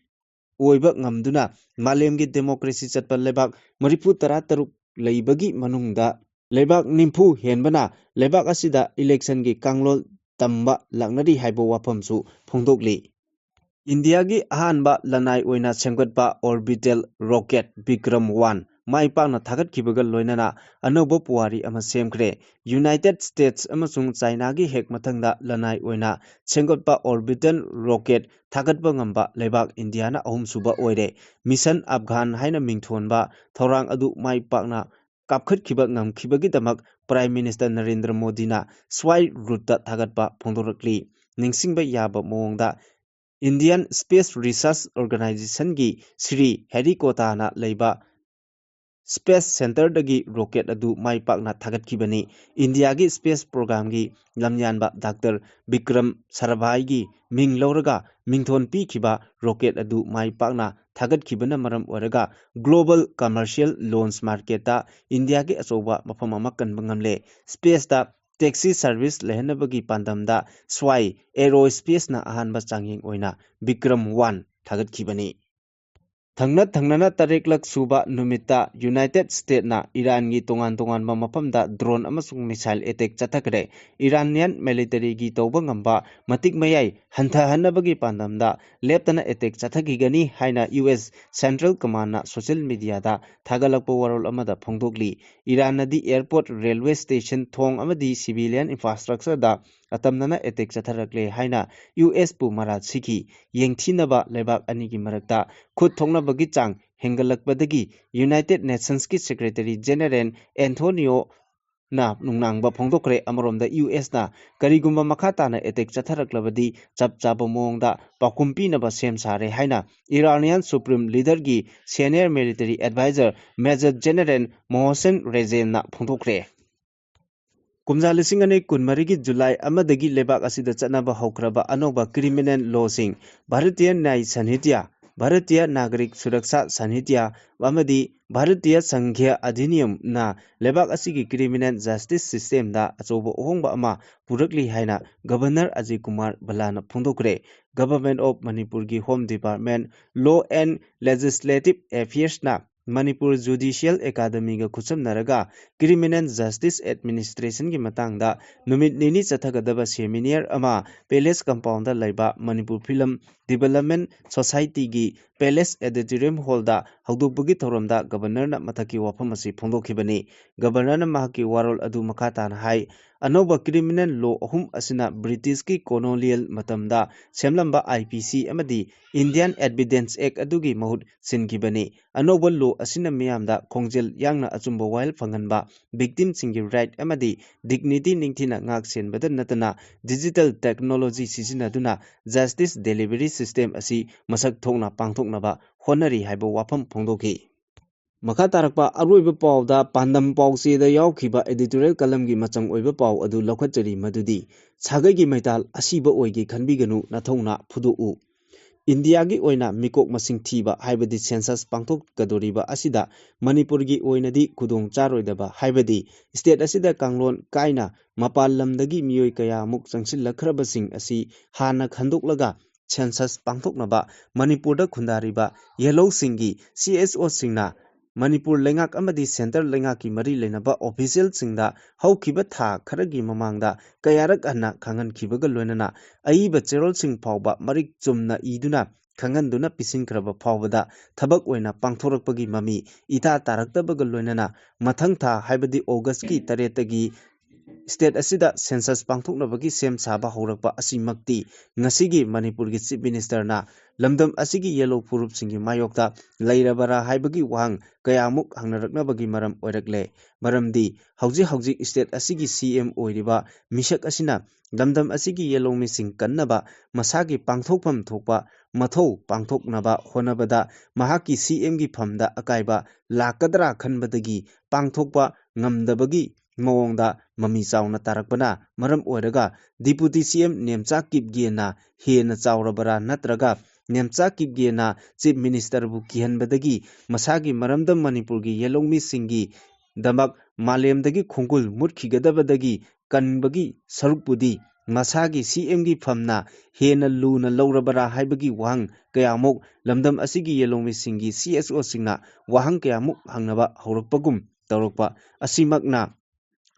ꯑꯣꯏꯕ ꯉꯝꯗꯨꯅ ꯃꯥꯂꯦꯝꯒꯤ democracy ꯆꯠꯄ ꯂꯩꯕꯥꯛ ꯃꯔꯤꯐꯨ ꯇꯔꯥ ꯇꯔꯨꯛ ꯂꯩꯕꯒꯤ ꯃꯅꯨꯡꯗ ꯂꯩꯕꯥꯛ ꯅꯤꯐꯨ ꯍꯦꯟꯕꯅ ꯂꯩꯕꯥꯛ ꯑꯁꯤꯗ electionꯒꯤ ꯀꯥꯡꯂꯣꯟ ꯇꯝꯕ ꯂꯥꯛꯅꯔꯤ ꯍꯥꯏꯕ ꯋꯥꯐꯝꯁꯨ ꯐꯣꯡꯗꯣꯛꯂꯤ꯫ ꯏꯟꯗꯤꯌꯥꯒꯤ ꯑꯍꯥꯟꯕ ꯂꯅꯥꯏ ꯑꯣꯏꯅ ꯁꯦꯝꯒꯠꯄ orbital rocket Vikram one ꯃꯥꯏ ꯄꯥꯛꯅ ꯊꯥꯒꯠꯈꯤꯕꯒ ꯂꯣꯏꯅꯅ ꯑꯅꯧꯕ ꯄꯨꯋꯥꯔꯤ ꯑꯃ ꯁꯦꯝꯈ꯭ꯔꯦ꯫ ꯌꯨꯅꯥꯏꯇꯦꯗ ꯁ꯭ꯇꯦꯠꯁ ꯑꯃꯁꯨꯡ ꯆꯥꯏꯅꯥꯒꯤ ꯍꯦꯛ ꯃꯊꯪꯗ ꯂꯅꯥꯏ ꯑꯣꯏꯅ ꯁꯦꯝꯒꯠꯄ ꯑꯣꯔꯕꯤꯇꯦꯜ ꯔꯣꯀꯦꯠ ꯊꯥꯒꯠꯄ ꯉꯝꯕ ꯂꯩꯕꯥꯛ ꯏꯟꯗꯤꯌꯥꯅ ꯑꯍꯨꯝꯁꯨꯕ ꯑꯣꯏꯔꯦ꯫ ꯃꯤꯁꯟ ꯑꯐꯒꯥꯟ ꯍꯥꯏꯅ ꯃꯤꯡꯊꯣꯟꯕ ꯊꯧꯔꯥꯡ ꯑꯗꯨ ꯃꯥꯏ ꯄꯥꯛꯅ ꯀꯥꯞꯈꯠꯈꯤꯕ ꯉꯝꯈꯤꯕꯒꯤꯗꯃꯛ ꯄ꯭ꯔꯥꯏꯝ ꯃꯤꯅꯤꯁꯇꯔ ꯅꯔꯦꯟꯗ꯭ꯔ ꯃꯣꯗꯤꯅ ꯁ꯭ꯋꯥꯏ ꯔꯨꯠꯇ ꯊꯥꯒꯠꯄ ꯐꯣꯡꯗꯣꯔꯛꯂꯤ꯫ ꯅꯤꯡꯁꯤꯡꯕ ꯌꯥꯕ ꯃꯑꯣꯡꯗ, ꯏꯟꯗꯤꯌꯟ ꯁ꯭ꯄꯦꯁ ꯔꯤꯁꯔꯆ ꯑꯣꯔꯒꯅꯥꯏꯖꯦꯁꯟꯒꯤ ꯁ꯭ꯔꯤ ꯍꯦꯔꯤꯀꯣꯇꯥꯅ ꯂꯩꯕ ꯁ꯭ꯄꯦꯁ ꯁꯦꯟꯇꯔꯗꯒꯤ ꯔꯣꯀꯦꯠ ꯑꯗꯨ ꯃꯥꯏ ꯄꯥꯛꯅ ꯊꯥꯒꯠꯈꯤꯕꯅꯤ꯫ ꯏꯟꯗꯤꯌꯥꯒꯤ ꯁ꯭ꯄꯦꯁ ꯄ꯭ꯔꯣꯒ꯭ꯔꯥꯝꯒꯤ ꯂꯝꯌꯥꯟꯕ ꯗꯥꯛꯇꯔ ꯕꯤꯀ꯭ꯔꯝ ꯁꯥꯔꯥꯚꯥꯏꯒꯤ ꯃꯤꯡ ꯂꯧꯔꯒ ꯃꯤꯡꯊꯣꯟ ꯄꯤꯈꯤꯕ ꯔꯣꯀꯦꯠ ꯑꯗꯨ ꯃꯥꯏ ꯄꯥꯛꯅ ꯊꯥꯒꯠꯈꯤꯕꯅ ꯃꯔꯝ ꯑꯣꯏꯔꯒ ꯒ꯭ꯂꯣꯕꯜ ꯀꯃꯔꯁꯤꯌꯦꯜ ꯂꯣꯟꯆ ꯃꯥꯔꯀꯦꯠꯇ ꯏꯟꯗꯤꯌꯥꯒꯤ ꯑꯆꯧꯕ ꯃꯐꯝ ꯑꯃ ꯀꯟꯕ ꯉꯝꯂꯦ꯫ ꯁ꯭ꯄꯦꯁꯇ ꯇꯦꯛꯁꯤ ꯁꯔꯚꯤꯁ ꯂꯩꯍꯟꯅꯕꯒꯤ ꯄꯥꯟꯗꯝꯗ ꯁ꯭ꯋꯥꯏ ꯑꯦꯔꯣ ꯁ꯭ꯄꯦꯁꯅ ꯑꯍꯥꯟꯕ ꯆꯥꯡꯌꯦꯡ ꯑꯣꯏꯅ ꯕꯤꯀ꯭ꯔꯝ ꯋꯥꯟ ꯊꯥꯒꯠꯈꯤꯕꯅꯤ꯫ ꯊꯪꯅ ꯊꯪꯅꯅ ꯇꯔꯦꯠꯂꯛ ꯁꯨꯕ ꯅꯨꯃꯤꯠꯇ ꯌꯨꯅꯥꯏꯇꯦꯗ ꯁ꯭ꯇꯦꯠꯅ ꯏꯔꯥꯟꯒꯤ ꯇꯣꯉꯥꯟ ꯇꯣꯉꯥꯟꯕ ꯃꯐꯝꯗ ꯗ꯭ꯔꯣꯟ ꯑꯃꯁꯨꯡ ꯃꯤꯁꯥꯏꯜ ꯑꯦꯇꯦꯛ ꯆꯠꯊꯈ꯭ꯔꯦ꯫ ꯏꯔꯥꯅꯤꯌꯟ ꯃꯤꯂꯤꯇꯔꯤꯒꯤ ꯇꯧꯕ ꯉꯝꯕ ꯃꯇꯤꯛ ꯃꯌꯥꯏ ꯍꯟꯊꯍꯟꯅꯕꯒꯤ ꯄꯥꯟꯗꯝꯗ ꯂꯦꯞꯇꯅ ꯑꯦꯇꯦꯛ ꯆꯠꯊꯈꯤꯒꯅꯤ ꯍꯥꯏꯅ ꯌꯨ ꯑꯦꯁ ꯁꯦꯟꯇ꯭ꯔꯦꯜ ꯀꯃꯥꯟꯅ ꯁꯣꯁꯤꯌꯦꯜ ꯃꯤꯗꯤꯌꯥꯗ ꯊꯥꯒꯠꯂꯛꯄ ꯋꯥꯔꯣꯜ ꯑꯃꯗ ꯐꯣꯡꯗꯣꯛꯂꯤ꯫ ꯏꯔꯥꯟꯅꯗꯤ ꯑꯦꯌꯔꯄꯣꯔꯠ, ꯔꯦꯜꯋꯦ ꯁ꯭ꯇꯦꯁꯟ, ꯊꯣꯡ ꯑꯃꯗꯤ ꯁꯤꯚꯤꯂꯤꯌꯟ ꯏꯟꯐ꯭ꯔꯥꯁ꯭ꯇ꯭ꯔꯛꯆꯔꯗ ꯑꯇꯝꯅꯅ ꯑꯦꯇꯦꯛ ꯆꯠꯊꯔꯛꯂꯦ ꯍꯥꯏꯅ ꯌꯨ ꯑꯦꯁꯄꯨ ꯃꯔꯥꯜ ꯁꯤꯈꯤ꯫ ꯌꯦꯡꯊꯤꯅꯕ ꯂꯩꯕꯥꯛ ꯑꯅꯤꯒꯤ ꯃꯔꯛꯇ ꯈꯨꯠ ꯊꯣꯛꯅꯕꯒꯤ ꯆꯥꯡ ꯍꯦꯟꯒꯠꯂꯛꯄꯗꯒꯤ ꯌꯨꯅꯥꯏꯇꯦꯗ ꯅꯦꯁꯟꯁꯀꯤ ꯁꯦꯀ꯭ꯔꯦꯇꯔꯤ ꯖꯦꯅꯔꯦꯜ ꯑꯦꯟꯊꯣꯅꯤꯌꯣ ꯅ ꯅꯨꯡꯅꯥꯡꯕ ꯐꯣꯡꯗꯣꯛꯈ꯭ꯔꯦ꯫ ꯑꯃꯔꯣꯝꯗ ꯌꯨ ꯑꯦꯁꯅ ꯀꯔꯤꯒꯨꯝꯕ ꯃꯈꯥ ꯇꯥꯅ ꯑꯦꯇꯦꯛ ꯆꯠꯊꯔꯛꯂꯕꯗꯤ ꯆꯞ ꯆꯥꯕ ꯃꯑꯣꯡꯗ ꯄꯥꯎꯈꯨꯝ ꯄꯤꯅꯕ ꯁꯦꯝ ꯁꯥꯔꯦ ꯍꯥꯏꯅ ꯏꯔꯥꯅꯤꯌꯟ ꯁꯨꯄ꯭ꯔꯤꯝ ꯂꯤꯗꯔꯒꯤ senior military adviser major general Mohsen ꯔꯦꯖꯦꯜꯅ ꯐꯣꯡꯗꯣꯛꯈ꯭ꯔꯦ꯫ ꯀꯨꯝꯖꯥ ꯂꯤꯁꯤꯡ ꯑꯅꯤ ꯀꯨꯟꯃꯔꯤꯒꯤ ꯖꯨꯂꯥꯏ ꯑꯃꯗꯒꯤ ꯂꯩꯕꯥꯛ ꯑꯁꯤꯗ ꯆꯠꯅꯕ ꯍꯧꯈ꯭ꯔꯕ ꯑꯅꯧꯕ ꯀ꯭ꯔꯤꯃꯤꯅꯦꯜ ꯂꯣꯁꯤꯡ, ꯚꯥꯔꯇꯤꯌ ꯅ꯭ꯌꯥꯌ ꯁꯟꯍꯤꯇ꯭ꯌꯥ, ꯚꯥꯔꯇꯤꯌ ꯅꯥꯒꯔꯤꯛ ꯁꯨꯔꯛꯁꯥ ꯁꯟꯍꯤꯇ꯭ꯌꯥ ꯑꯃꯗꯤ ꯚꯥꯔꯇꯤꯌ ꯁꯪꯘ꯭ꯌ ꯑꯙꯤꯅꯤꯌꯝꯅ ꯂꯩꯕꯥꯛ ꯑꯁꯤꯒꯤ ꯀ꯭ꯔꯤꯃꯤꯅꯦꯜ ꯖꯁꯇꯤꯁ ꯁꯤꯁꯇꯦꯝꯗ ꯑꯆꯧꯕ ꯑꯍꯣꯡꯕ ꯑꯃ ꯄꯨꯔꯛꯂꯤ ꯍꯥꯏꯅ ꯒꯚꯔꯅꯔ ꯑꯖꯌ ꯀꯨꯃꯥꯔ ꯚꯜꯂꯥꯅ ꯐꯣꯡꯗꯣꯛꯈ꯭ꯔꯦ꯫ ꯒꯚꯔꯟꯃꯦꯟꯠ ꯑꯣꯐ ꯃꯅꯤꯄꯨꯔꯒꯤ home department, law and legislative ꯑꯦꯐꯤꯌꯔꯁꯅ ꯃꯅꯤꯄꯨꯔ ꯖꯨꯗꯤꯁꯤꯌꯦꯜ ꯑꯦꯀꯥꯗꯃꯤꯒ ꯈꯨꯠꯁꯝꯅꯔꯒ ꯀ꯭ꯔꯤꯃꯤꯅꯦꯜ ꯖꯁꯇꯤꯁ ꯑꯦꯗꯃꯤꯅꯤꯁꯇ꯭ꯔꯦꯁꯟꯒꯤ ꯃꯇꯥꯡꯗ ꯅꯨꯃꯤꯠ ꯅꯤꯅꯤ ꯆꯠꯊꯒꯗꯕ ꯁꯦꯃꯤꯅꯤꯌꯔ ꯑꯃ ꯄꯦꯂꯦꯁ ꯀꯝꯄꯥꯎꯟꯗ ꯂꯩꯕ ꯃꯅꯤꯄꯨꯔ ꯐꯤꯂꯝ ꯗꯤꯕꯦꯂꯞꯃꯦꯟꯠ ꯁꯣꯁꯥꯏꯇꯤꯒꯤ Palace Auditorium Hallꯗ ꯍꯧꯗꯣꯛꯄꯒꯤ ꯊꯧꯔꯝꯗ Governorꯅ ꯃꯊꯛꯀꯤ ꯋꯥꯐꯝ ꯑꯁꯤ ꯐꯣꯡꯗꯣꯛꯈꯤꯕꯅꯤ꯫ Governorꯅ ꯃꯍꯥꯛꯀꯤ ꯋꯥꯔꯣꯜ ꯑꯗꯨ ꯃꯈꯥ ꯇꯥꯅ ꯍꯥꯏ, ꯑꯅꯧꯕ criminal law ꯑꯍꯨꯝ ꯑꯁꯤꯅ Britishꯀꯤ colonial ꯃꯇꯝꯗ ꯁꯦꯝꯂꯝꯕ I P C ꯑꯃꯗꯤ Indian Evidence Act ꯑꯗꯨꯒꯤ ꯃꯍꯨꯠ ꯁꯤꯟꯈꯤꯕꯅꯤ꯫ ꯑꯅꯧꯕ law ꯑꯁꯤꯅ ꯃꯤꯌꯥꯝꯗ ꯈꯣꯡꯖꯦꯜ ꯌꯥꯡꯅ ꯑꯆꯨꯝꯕ ꯋꯥꯌꯦꯜ ꯐꯪꯍꯟꯕ, victimꯁꯤꯡꯒꯤ right ꯑꯃꯗꯤ dignity ꯅꯤꯡꯊꯤꯅ ꯉꯥꯛ ꯁꯦꯟꯕꯗ ꯅꯠꯇꯅ digital technology ꯁꯤꯖꯤꯟꯅꯗꯨꯅ justice delivery system ꯑꯁꯤ ꯃꯁꯛ ꯊꯣꯛꯅ ꯄꯥꯡꯊꯣꯛꯅꯕ ꯍꯣꯠꯅꯔꯤ ꯍꯥꯏꯕ ꯋꯥꯐꯝ ꯐꯣꯡꯗꯣꯛꯈꯤ꯫ ꯃꯈꯥ ꯇꯥꯔꯛꯄ ꯑꯔꯣꯏꯕ ꯄꯥꯎꯗ ꯄꯥꯟꯗꯝ ꯄꯥꯎꯆꯦꯗ ꯌꯥꯎꯈꯤꯕ editorial columnꯒꯤ ꯃꯆꯪ ꯑꯣꯏꯕ ꯄꯥꯎ ꯑꯗꯨ ꯂꯧꯈꯠꯆꯔꯤ, ꯃꯗꯨꯗꯤ ꯁꯥꯒꯩꯒꯤ ꯃꯩꯇꯥꯜ ꯑꯁꯤꯕ ꯑꯣꯏꯒꯦ ꯈꯟꯕꯤꯒꯅꯨ, ꯅꯊꯧꯅ ꯐꯨꯗꯣꯛꯎ꯫ ꯏꯟꯗꯤꯌꯥꯒꯤ ꯑꯣꯏꯅ ꯃꯤꯀꯣꯛ ꯃꯁꯤꯡ ꯊꯤꯕ ꯍꯥꯏꯕꯗꯤ census ꯄꯥꯡꯊꯣꯛꯀꯗꯣꯔꯤꯕ ꯑꯁꯤꯗ ꯃꯅꯤꯄꯨꯔꯒꯤ ꯑꯣꯏꯅꯗꯤ ꯈꯨꯗꯣꯡ ꯆꯥꯔꯣꯏꯗꯕ ꯍꯥꯏꯕꯗꯤ state ꯑꯁꯤꯗ ꯀꯥꯡꯂꯣꯟ ꯀꯥꯏꯅ ꯃꯄꯥꯟ ꯂꯝꯗꯒꯤ ꯃꯤꯑꯣꯏ ꯀꯌꯥꯃꯨꯛ ꯆꯪꯁꯤꯜꯂꯛꯈ꯭ꯔꯕꯁꯤꯡ ꯑꯁꯤ ꯍꯥꯟꯅ ꯈꯟꯗꯣꯛꯂꯒ census ꯄꯥꯡꯊꯣꯛꯅꯕ ꯃꯅꯤꯄꯨꯔꯗ ꯈꯨꯟꯗꯥꯔꯤꯕ ꯌꯦꯜꯍꯧꯁꯤꯡꯒꯤ C S Oꯁꯤꯡꯅ ꯃꯅꯤꯄꯨꯔ ꯂꯩꯉꯥꯛ ꯑꯃꯗꯤ centre ꯂꯩꯉꯥꯛꯀꯤ ꯃꯔꯤ ꯂꯩꯅꯕ officialꯁꯤꯡꯗ ꯍꯧꯈꯤꯕ ꯊꯥ ꯈꯔꯒꯤ ꯃꯃꯥꯡꯗ ꯀꯌꯥꯔꯛ ꯍꯟꯅ ꯈꯪꯍꯟꯈꯤꯕꯒ ꯂꯣꯏꯅꯅ ꯑꯏꯕ ꯆꯦꯔꯣꯜꯁꯤꯡ ꯐꯥꯎꯕ ꯃꯔꯤꯛ ꯆꯨꯝꯅ ꯏꯗꯨꯅ ꯈꯪꯍꯟꯗꯨꯅ ꯄꯤꯁꯤꯟꯈ꯭ꯔꯕ ꯐꯥꯎꯕꯗ ꯊꯕꯛ ꯑꯣꯏꯅ ꯄꯥꯡꯊꯣꯔꯛꯄꯒꯤ ꯃꯃꯤ ꯏꯇꯥ ꯇꯥꯔꯛꯇꯕꯒ ꯂꯣꯏꯅꯅ ꯃꯊꯪ ꯊꯥ ꯍꯥꯏꯕꯗꯤ Augustꯀꯤ ꯇꯔꯦꯠꯇꯒꯤ state ꯑꯁꯤꯗ census ꯄꯥꯡꯊꯣꯛꯅꯕꯒꯤ ꯁꯦꯝ ꯁꯥꯕ ꯍꯧꯔꯛꯄ ꯑꯁꯤꯃꯛꯇꯤ ꯉꯁꯤꯒꯤ ꯃꯅꯤꯄꯨꯔꯒꯤ Chief Ministerꯅ ꯂꯝꯗꯝ ꯑꯁꯤꯒꯤ ꯌꯦꯜꯍꯧ ꯐꯨꯔꯨꯞꯁꯤꯡꯒꯤ ꯃꯥꯌꯣꯛꯇ ꯂꯩꯔꯕꯔꯥ ꯍꯥꯏꯕꯒꯤ ꯋꯥꯍꯪ ꯀꯌꯥꯃꯨꯛ ꯍꯪꯅꯔꯛꯅꯕꯒꯤ ꯃꯔꯝ ꯑꯣꯏꯔꯛꯂꯦ꯫ ꯃꯔꯝꯗꯤ ꯍꯧꯖꯤꯛ ꯍꯧꯖꯤꯛ state ꯑꯁꯤꯒꯤ C M ꯑꯣꯏꯔꯤꯕ ꯃꯤꯁꯛ ꯑꯁꯤꯅ ꯂꯝꯗꯝ ꯑꯁꯤꯒꯤ ꯌꯦꯜꯍꯧꯃꯤꯁꯤꯡ ꯀꯟꯅꯕ ꯃꯁꯥꯒꯤ ꯄꯥꯡꯊꯣꯛꯐꯝ ꯊꯣꯛꯄ ꯃꯊꯧ ꯄꯥꯡꯊꯣꯛꯅꯕ ꯍꯣꯠꯅꯕꯗ ꯃꯍꯥꯛꯀꯤ C Mꯒꯤ ꯐꯝꯗ ꯑꯀꯥꯏꯕ ꯂꯥꯛꯀꯗ꯭ꯔꯥ ꯈꯟꯕꯗꯒꯤ ꯄꯥꯡꯊꯣꯛꯄ ꯉꯝꯗꯕꯒꯤ ꯃꯑꯣꯡꯗ ꯃꯃꯤ ꯆꯥꯎꯅ ꯇꯥꯔꯛꯄꯅ ꯃꯔꯝ ꯑꯣꯏꯔꯒ Deputy C M ꯅꯦꯝꯆꯥ ꯀꯤꯞꯒꯦꯅ ꯍꯦꯟꯅ ꯆꯥꯎꯔꯕꯔꯥ ꯅꯠꯇ꯭ꯔꯒ ꯅꯦꯝꯆꯥ ꯀꯤꯞꯒꯦꯅ Chief Ministerꯕꯨ ꯀꯤꯍꯟꯕꯗꯒꯤ ꯃꯁꯥꯒꯤ ꯃꯔꯝꯗꯝ ꯃꯅꯤꯄꯨꯔꯒꯤ ꯌꯦꯜꯍꯧꯃꯤꯁꯤꯡꯒꯤ ꯗꯃꯛ ꯃꯥꯂꯦꯝꯗꯒꯤ ꯈꯣꯡꯒꯨꯜ ꯃꯨꯠꯈꯤꯒꯗꯕꯗꯒꯤ ꯀꯟꯕꯒꯤ ꯁꯔꯨꯛꯄꯨꯗꯤ ꯃꯁꯥꯒꯤ C Mꯒꯤ ꯐꯝꯅ ꯍꯦꯟꯅ ꯂꯨꯅ ꯂꯧꯔꯕꯔꯥ ꯍꯥꯏꯕꯒꯤ ꯋꯥꯍꯪ ꯀꯌꯥꯃꯨꯛ ꯂꯝꯗꯝ ꯑꯁꯤꯒꯤ ꯌꯦꯜꯍꯧꯃꯤꯁꯤꯡꯒꯤ C S Oꯁꯤꯡꯅ ꯋꯥꯍꯪ ꯀꯌꯥꯃꯨꯛ ꯍꯪꯅꯕ ꯍꯧꯔꯛꯄꯒꯨꯝ ꯇꯧꯔꯛꯄ ꯑꯁꯤꯃꯛꯅ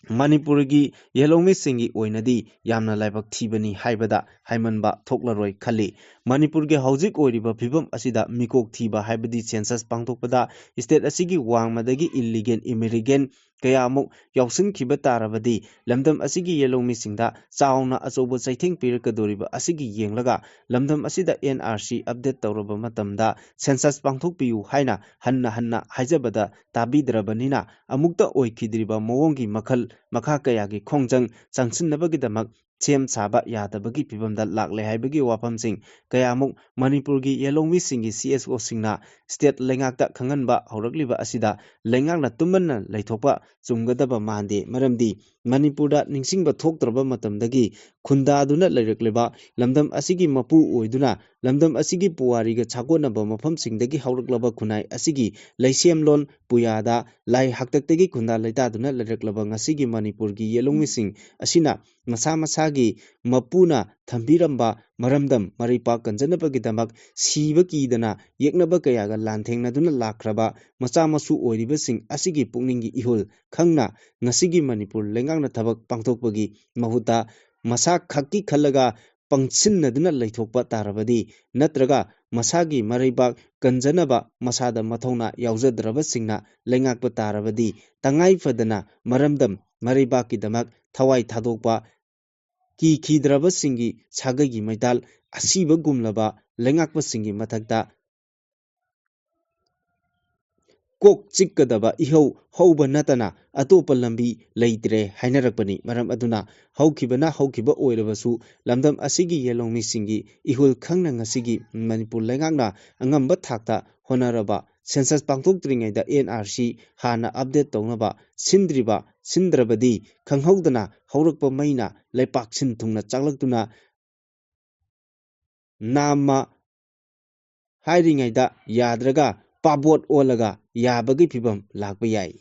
ꯃꯅꯤꯄꯨꯔꯒꯤ ꯌꯦꯜꯍꯧꯃꯤꯁꯤꯡꯒꯤ ꯑꯣꯏꯅꯗꯤ ꯌꯥꯝꯅ ꯂꯥꯏꯕꯛ ꯊꯤꯕꯅꯤ ꯍꯥꯏꯕꯗ ꯍꯥꯏꯃꯟꯕ ꯊꯣꯛꯂꯔꯣꯏ ꯈꯜꯂꯤ꯫ ꯃꯅꯤꯄꯨꯔꯒꯤ ꯍꯧꯖꯤꯛ ꯑꯣꯏꯔꯤꯕ ꯐꯤꯕꯝ ꯑꯁꯤꯗ ꯃꯤꯀꯣꯛ ꯊꯤꯕ ꯍꯥꯏꯕꯗꯤ census ꯄꯥꯡꯊꯣꯛꯄꯗ state ꯑꯁꯤꯒꯤ ꯋꯥꯡꯃꯗꯒꯤ illegal immigrant ꯀꯌꯥꯃꯨꯛ ꯌꯥꯎꯁꯤꯟꯈꯤꯕ ꯇꯥꯔꯕꯗꯤ ꯂꯝꯗꯝ ꯑꯁꯤꯒꯤ ꯌꯦꯜꯍꯧꯃꯤꯁꯤꯡꯗ ꯆꯥꯎꯅ ꯑꯆꯧꯕ ꯆꯩꯊꯦꯡ ꯄꯤꯔꯛꯀꯗꯧꯔꯤꯕ ꯑꯁꯤꯒꯤ ꯌꯦꯡꯂꯒ ꯂꯝꯗꯝ ꯑꯁꯤꯗ N R C update ꯇꯧꯔꯕ ꯃꯇꯝꯗ census ꯄꯥꯡꯊꯣꯛꯄꯤꯌꯨ ꯍꯥꯏꯅ ꯍꯟꯅ ꯍꯟꯅ ꯍꯥꯏꯖꯕꯗ ꯇꯥꯕꯤꯗ꯭ꯔꯕꯅꯤꯅ ꯑꯃꯨꯛꯇ ꯑꯣꯏꯈꯤꯗ꯭ꯔꯤꯕ ꯃꯑꯣꯡꯒꯤ ꯃꯈꯜ ꯃꯈꯥ ꯀꯌꯥꯒꯤ ꯈꯣꯡꯖꯪ ꯆꯪꯁꯤꯟꯅꯕꯒꯤꯗꯃꯛ ꯁꯦꯝ ꯁꯥꯕ ꯌꯥꯗꯕꯒꯤ ꯐꯤꯕꯝꯗ ꯂꯥꯛꯂꯦ ꯍꯥꯏꯕꯒꯤ ꯋꯥꯐꯝꯁꯤꯡ ꯀꯌꯥꯃꯨꯛ ꯃꯅꯤꯄꯨꯔꯒꯤ ꯌꯦꯜꯍꯧꯃꯤꯁꯤꯡꯒꯤ C S Oꯁꯤꯡꯅ state ꯂꯩꯉꯥꯛꯇ ꯈꯪꯍꯟꯕ ꯍꯧꯔꯛꯂꯤꯕ ꯑꯁꯤꯗ ꯂꯩꯉꯥꯛꯅ ꯇꯨꯃꯤꯟꯅ ꯂꯩꯊꯣꯛꯄ ꯆꯨꯝꯒꯗꯕ ꯃꯥꯟꯗꯦ꯫ ꯃꯔꯝꯗꯤ ꯃꯅꯤꯄꯨꯔꯗ ꯅꯤꯡꯁꯤꯡꯕ ꯊꯣꯛꯇ꯭ꯔꯕ ꯃꯇꯝꯗꯒꯤ ꯈꯨꯟꯗꯥꯗꯨꯅ ꯂꯩꯔꯛꯂꯤꯕ ꯂꯝꯗꯝ ꯑꯁꯤꯒꯤ ꯃꯄꯨ ꯑꯣꯏꯗꯨꯅ ꯂꯝꯗꯝ ꯑꯁꯤꯒꯤ ꯄꯨꯋꯥꯔꯤꯒ ꯁꯥꯒꯣꯟꯅꯕ ꯃꯐꯝꯁꯤꯡꯗꯒꯤ ꯍꯧꯔꯛꯂꯕ ꯈꯨꯟꯅꯥꯏ ꯑꯁꯤꯒꯤ ꯂꯩꯁꯦꯝꯂꯣꯟ ꯄꯨꯌꯥꯗ ꯂꯥꯏ ꯍꯥꯛꯇꯛꯇꯒꯤ ꯈꯨꯟꯗꯥ ꯂꯩꯇꯥꯗꯨꯅ ꯂꯩꯔꯛꯂꯕ ꯉꯁꯤꯒꯤ ꯃꯅꯤꯄꯨꯔꯒꯤ ꯌꯦꯜꯍꯧꯃꯤꯁꯤꯡ ꯑꯁꯤꯅ ꯃꯁꯥ ꯃꯁꯥꯒꯤ ꯃꯄꯨꯅ ꯊꯝꯕꯤꯔꯝꯕ ꯃꯔꯝꯗꯝ ꯃꯔꯩꯄꯥꯛ ꯀꯟꯖꯅꯕꯒꯤꯗꯃꯛ ꯁꯤꯕ ꯀꯤꯗꯅ ꯌꯦꯛꯅꯕ ꯀꯌꯥꯒ ꯂꯥꯟꯊꯦꯡꯅꯗꯨꯅ ꯂꯥꯛꯈ꯭ꯔꯕ ꯃꯆꯥ ꯃꯁꯨ ꯑꯣꯏꯔꯤꯕꯁꯤꯡ ꯑꯁꯤꯒꯤ ꯄꯨꯛꯅꯤꯡꯒꯤ ꯏꯍꯨꯜ ꯈꯪꯅ ꯉꯁꯤꯒꯤ ꯃꯅꯤꯄꯨꯔ ꯂꯩꯉꯥꯛꯅ ꯊꯕꯛ ꯄꯥꯡꯊꯣꯛꯄꯒꯤ ꯃꯍꯨꯠꯇ ꯃꯁꯥ ꯈꯛꯀꯤ ꯈꯜꯂꯒ ꯄꯪꯁꯤꯟꯅꯗꯨꯅ ꯂꯩꯊꯣꯛꯄ ꯇꯥꯔꯕꯗꯤ ꯅꯠꯇ꯭ꯔꯒ ꯃꯁꯥꯒꯤ ꯃꯔꯩꯕꯥꯛ ꯀꯟꯖꯅꯕ ꯃꯁꯥꯗ ꯃꯊꯧꯅꯥ ꯌꯥꯎꯖꯗ꯭ꯔꯕꯁꯤꯡꯅ ꯂꯩꯉꯥꯛꯄ ꯇꯥꯔꯕꯗꯤ ꯇꯉꯥꯏ ꯐꯗꯅ ꯃꯔꯝꯗꯝ ꯃꯔꯩꯕꯥꯛꯀꯤꯗꯃꯛ ꯊꯋꯥꯏ ꯊꯥꯗꯣꯛꯄ ꯀꯤꯈꯤꯗ꯭ꯔꯕꯁꯤꯡꯒꯤ ꯁꯥꯒꯩꯒꯤ ꯃꯩꯇꯥꯜ ꯑꯁꯤꯕꯒꯨꯝꯂꯕ ꯂꯩꯉꯥꯛꯄꯁꯤꯡꯒꯤ ꯃꯊꯛꯇ ꯀꯣꯛ ꯆꯤꯛꯀꯗꯕ ꯏꯍꯧ ꯍꯧꯕ ꯅꯠꯇꯅ ꯑꯇꯣꯞꯄ ꯂꯝꯕꯤ ꯂꯩꯇ꯭ꯔꯦ ꯍꯥꯏꯅꯔꯛꯄꯅꯤ꯫ ꯃꯔꯝ ꯑꯗꯨꯅ ꯍꯧꯈꯤꯕꯅ ꯍꯧꯈꯤꯕ ꯑꯣꯏꯔꯕꯁꯨ ꯂꯝꯗꯝ ꯑꯁꯤꯒꯤ ꯌꯦꯜꯍꯧꯃꯤꯁꯤꯡꯒꯤ ꯏꯍꯨꯜ ꯈꯪꯅ ꯉꯁꯤꯒꯤ ꯃꯅꯤꯄꯨꯔ ꯂꯩꯉꯥꯛꯅ ꯑꯉꯝꯕ ꯊꯥꯛꯇ ꯍꯣꯠꯅꯔꯕ census ꯄꯥꯡꯊꯣꯛꯇ꯭ꯔꯤꯉꯩꯗ N R C ꯍꯥꯟꯅ update ꯇꯧꯅꯕ ꯁꯤꯟꯗ꯭ꯔꯤꯕ ꯁꯤꯟꯗ꯭ꯔꯕꯗꯤ ꯈꯪꯍꯧꯗꯅ ꯍꯧꯔꯛꯄ ꯃꯩꯅ ꯂꯩꯄꯥꯛ ꯁꯤꯟ ꯊꯨꯡꯅ ꯆꯥꯛꯂꯛꯇꯨꯅ ꯅꯥꯝꯃ ꯍꯥꯏꯔꯤꯉꯩꯗ ꯌꯥꯗ꯭ꯔꯒ ꯄꯥꯕꯣꯠ ꯑꯣꯜꯂꯒ ꯌꯥꯕꯒꯤ ꯐꯤꯕꯝ ꯂꯥꯛꯄ ꯌꯥꯏ꯫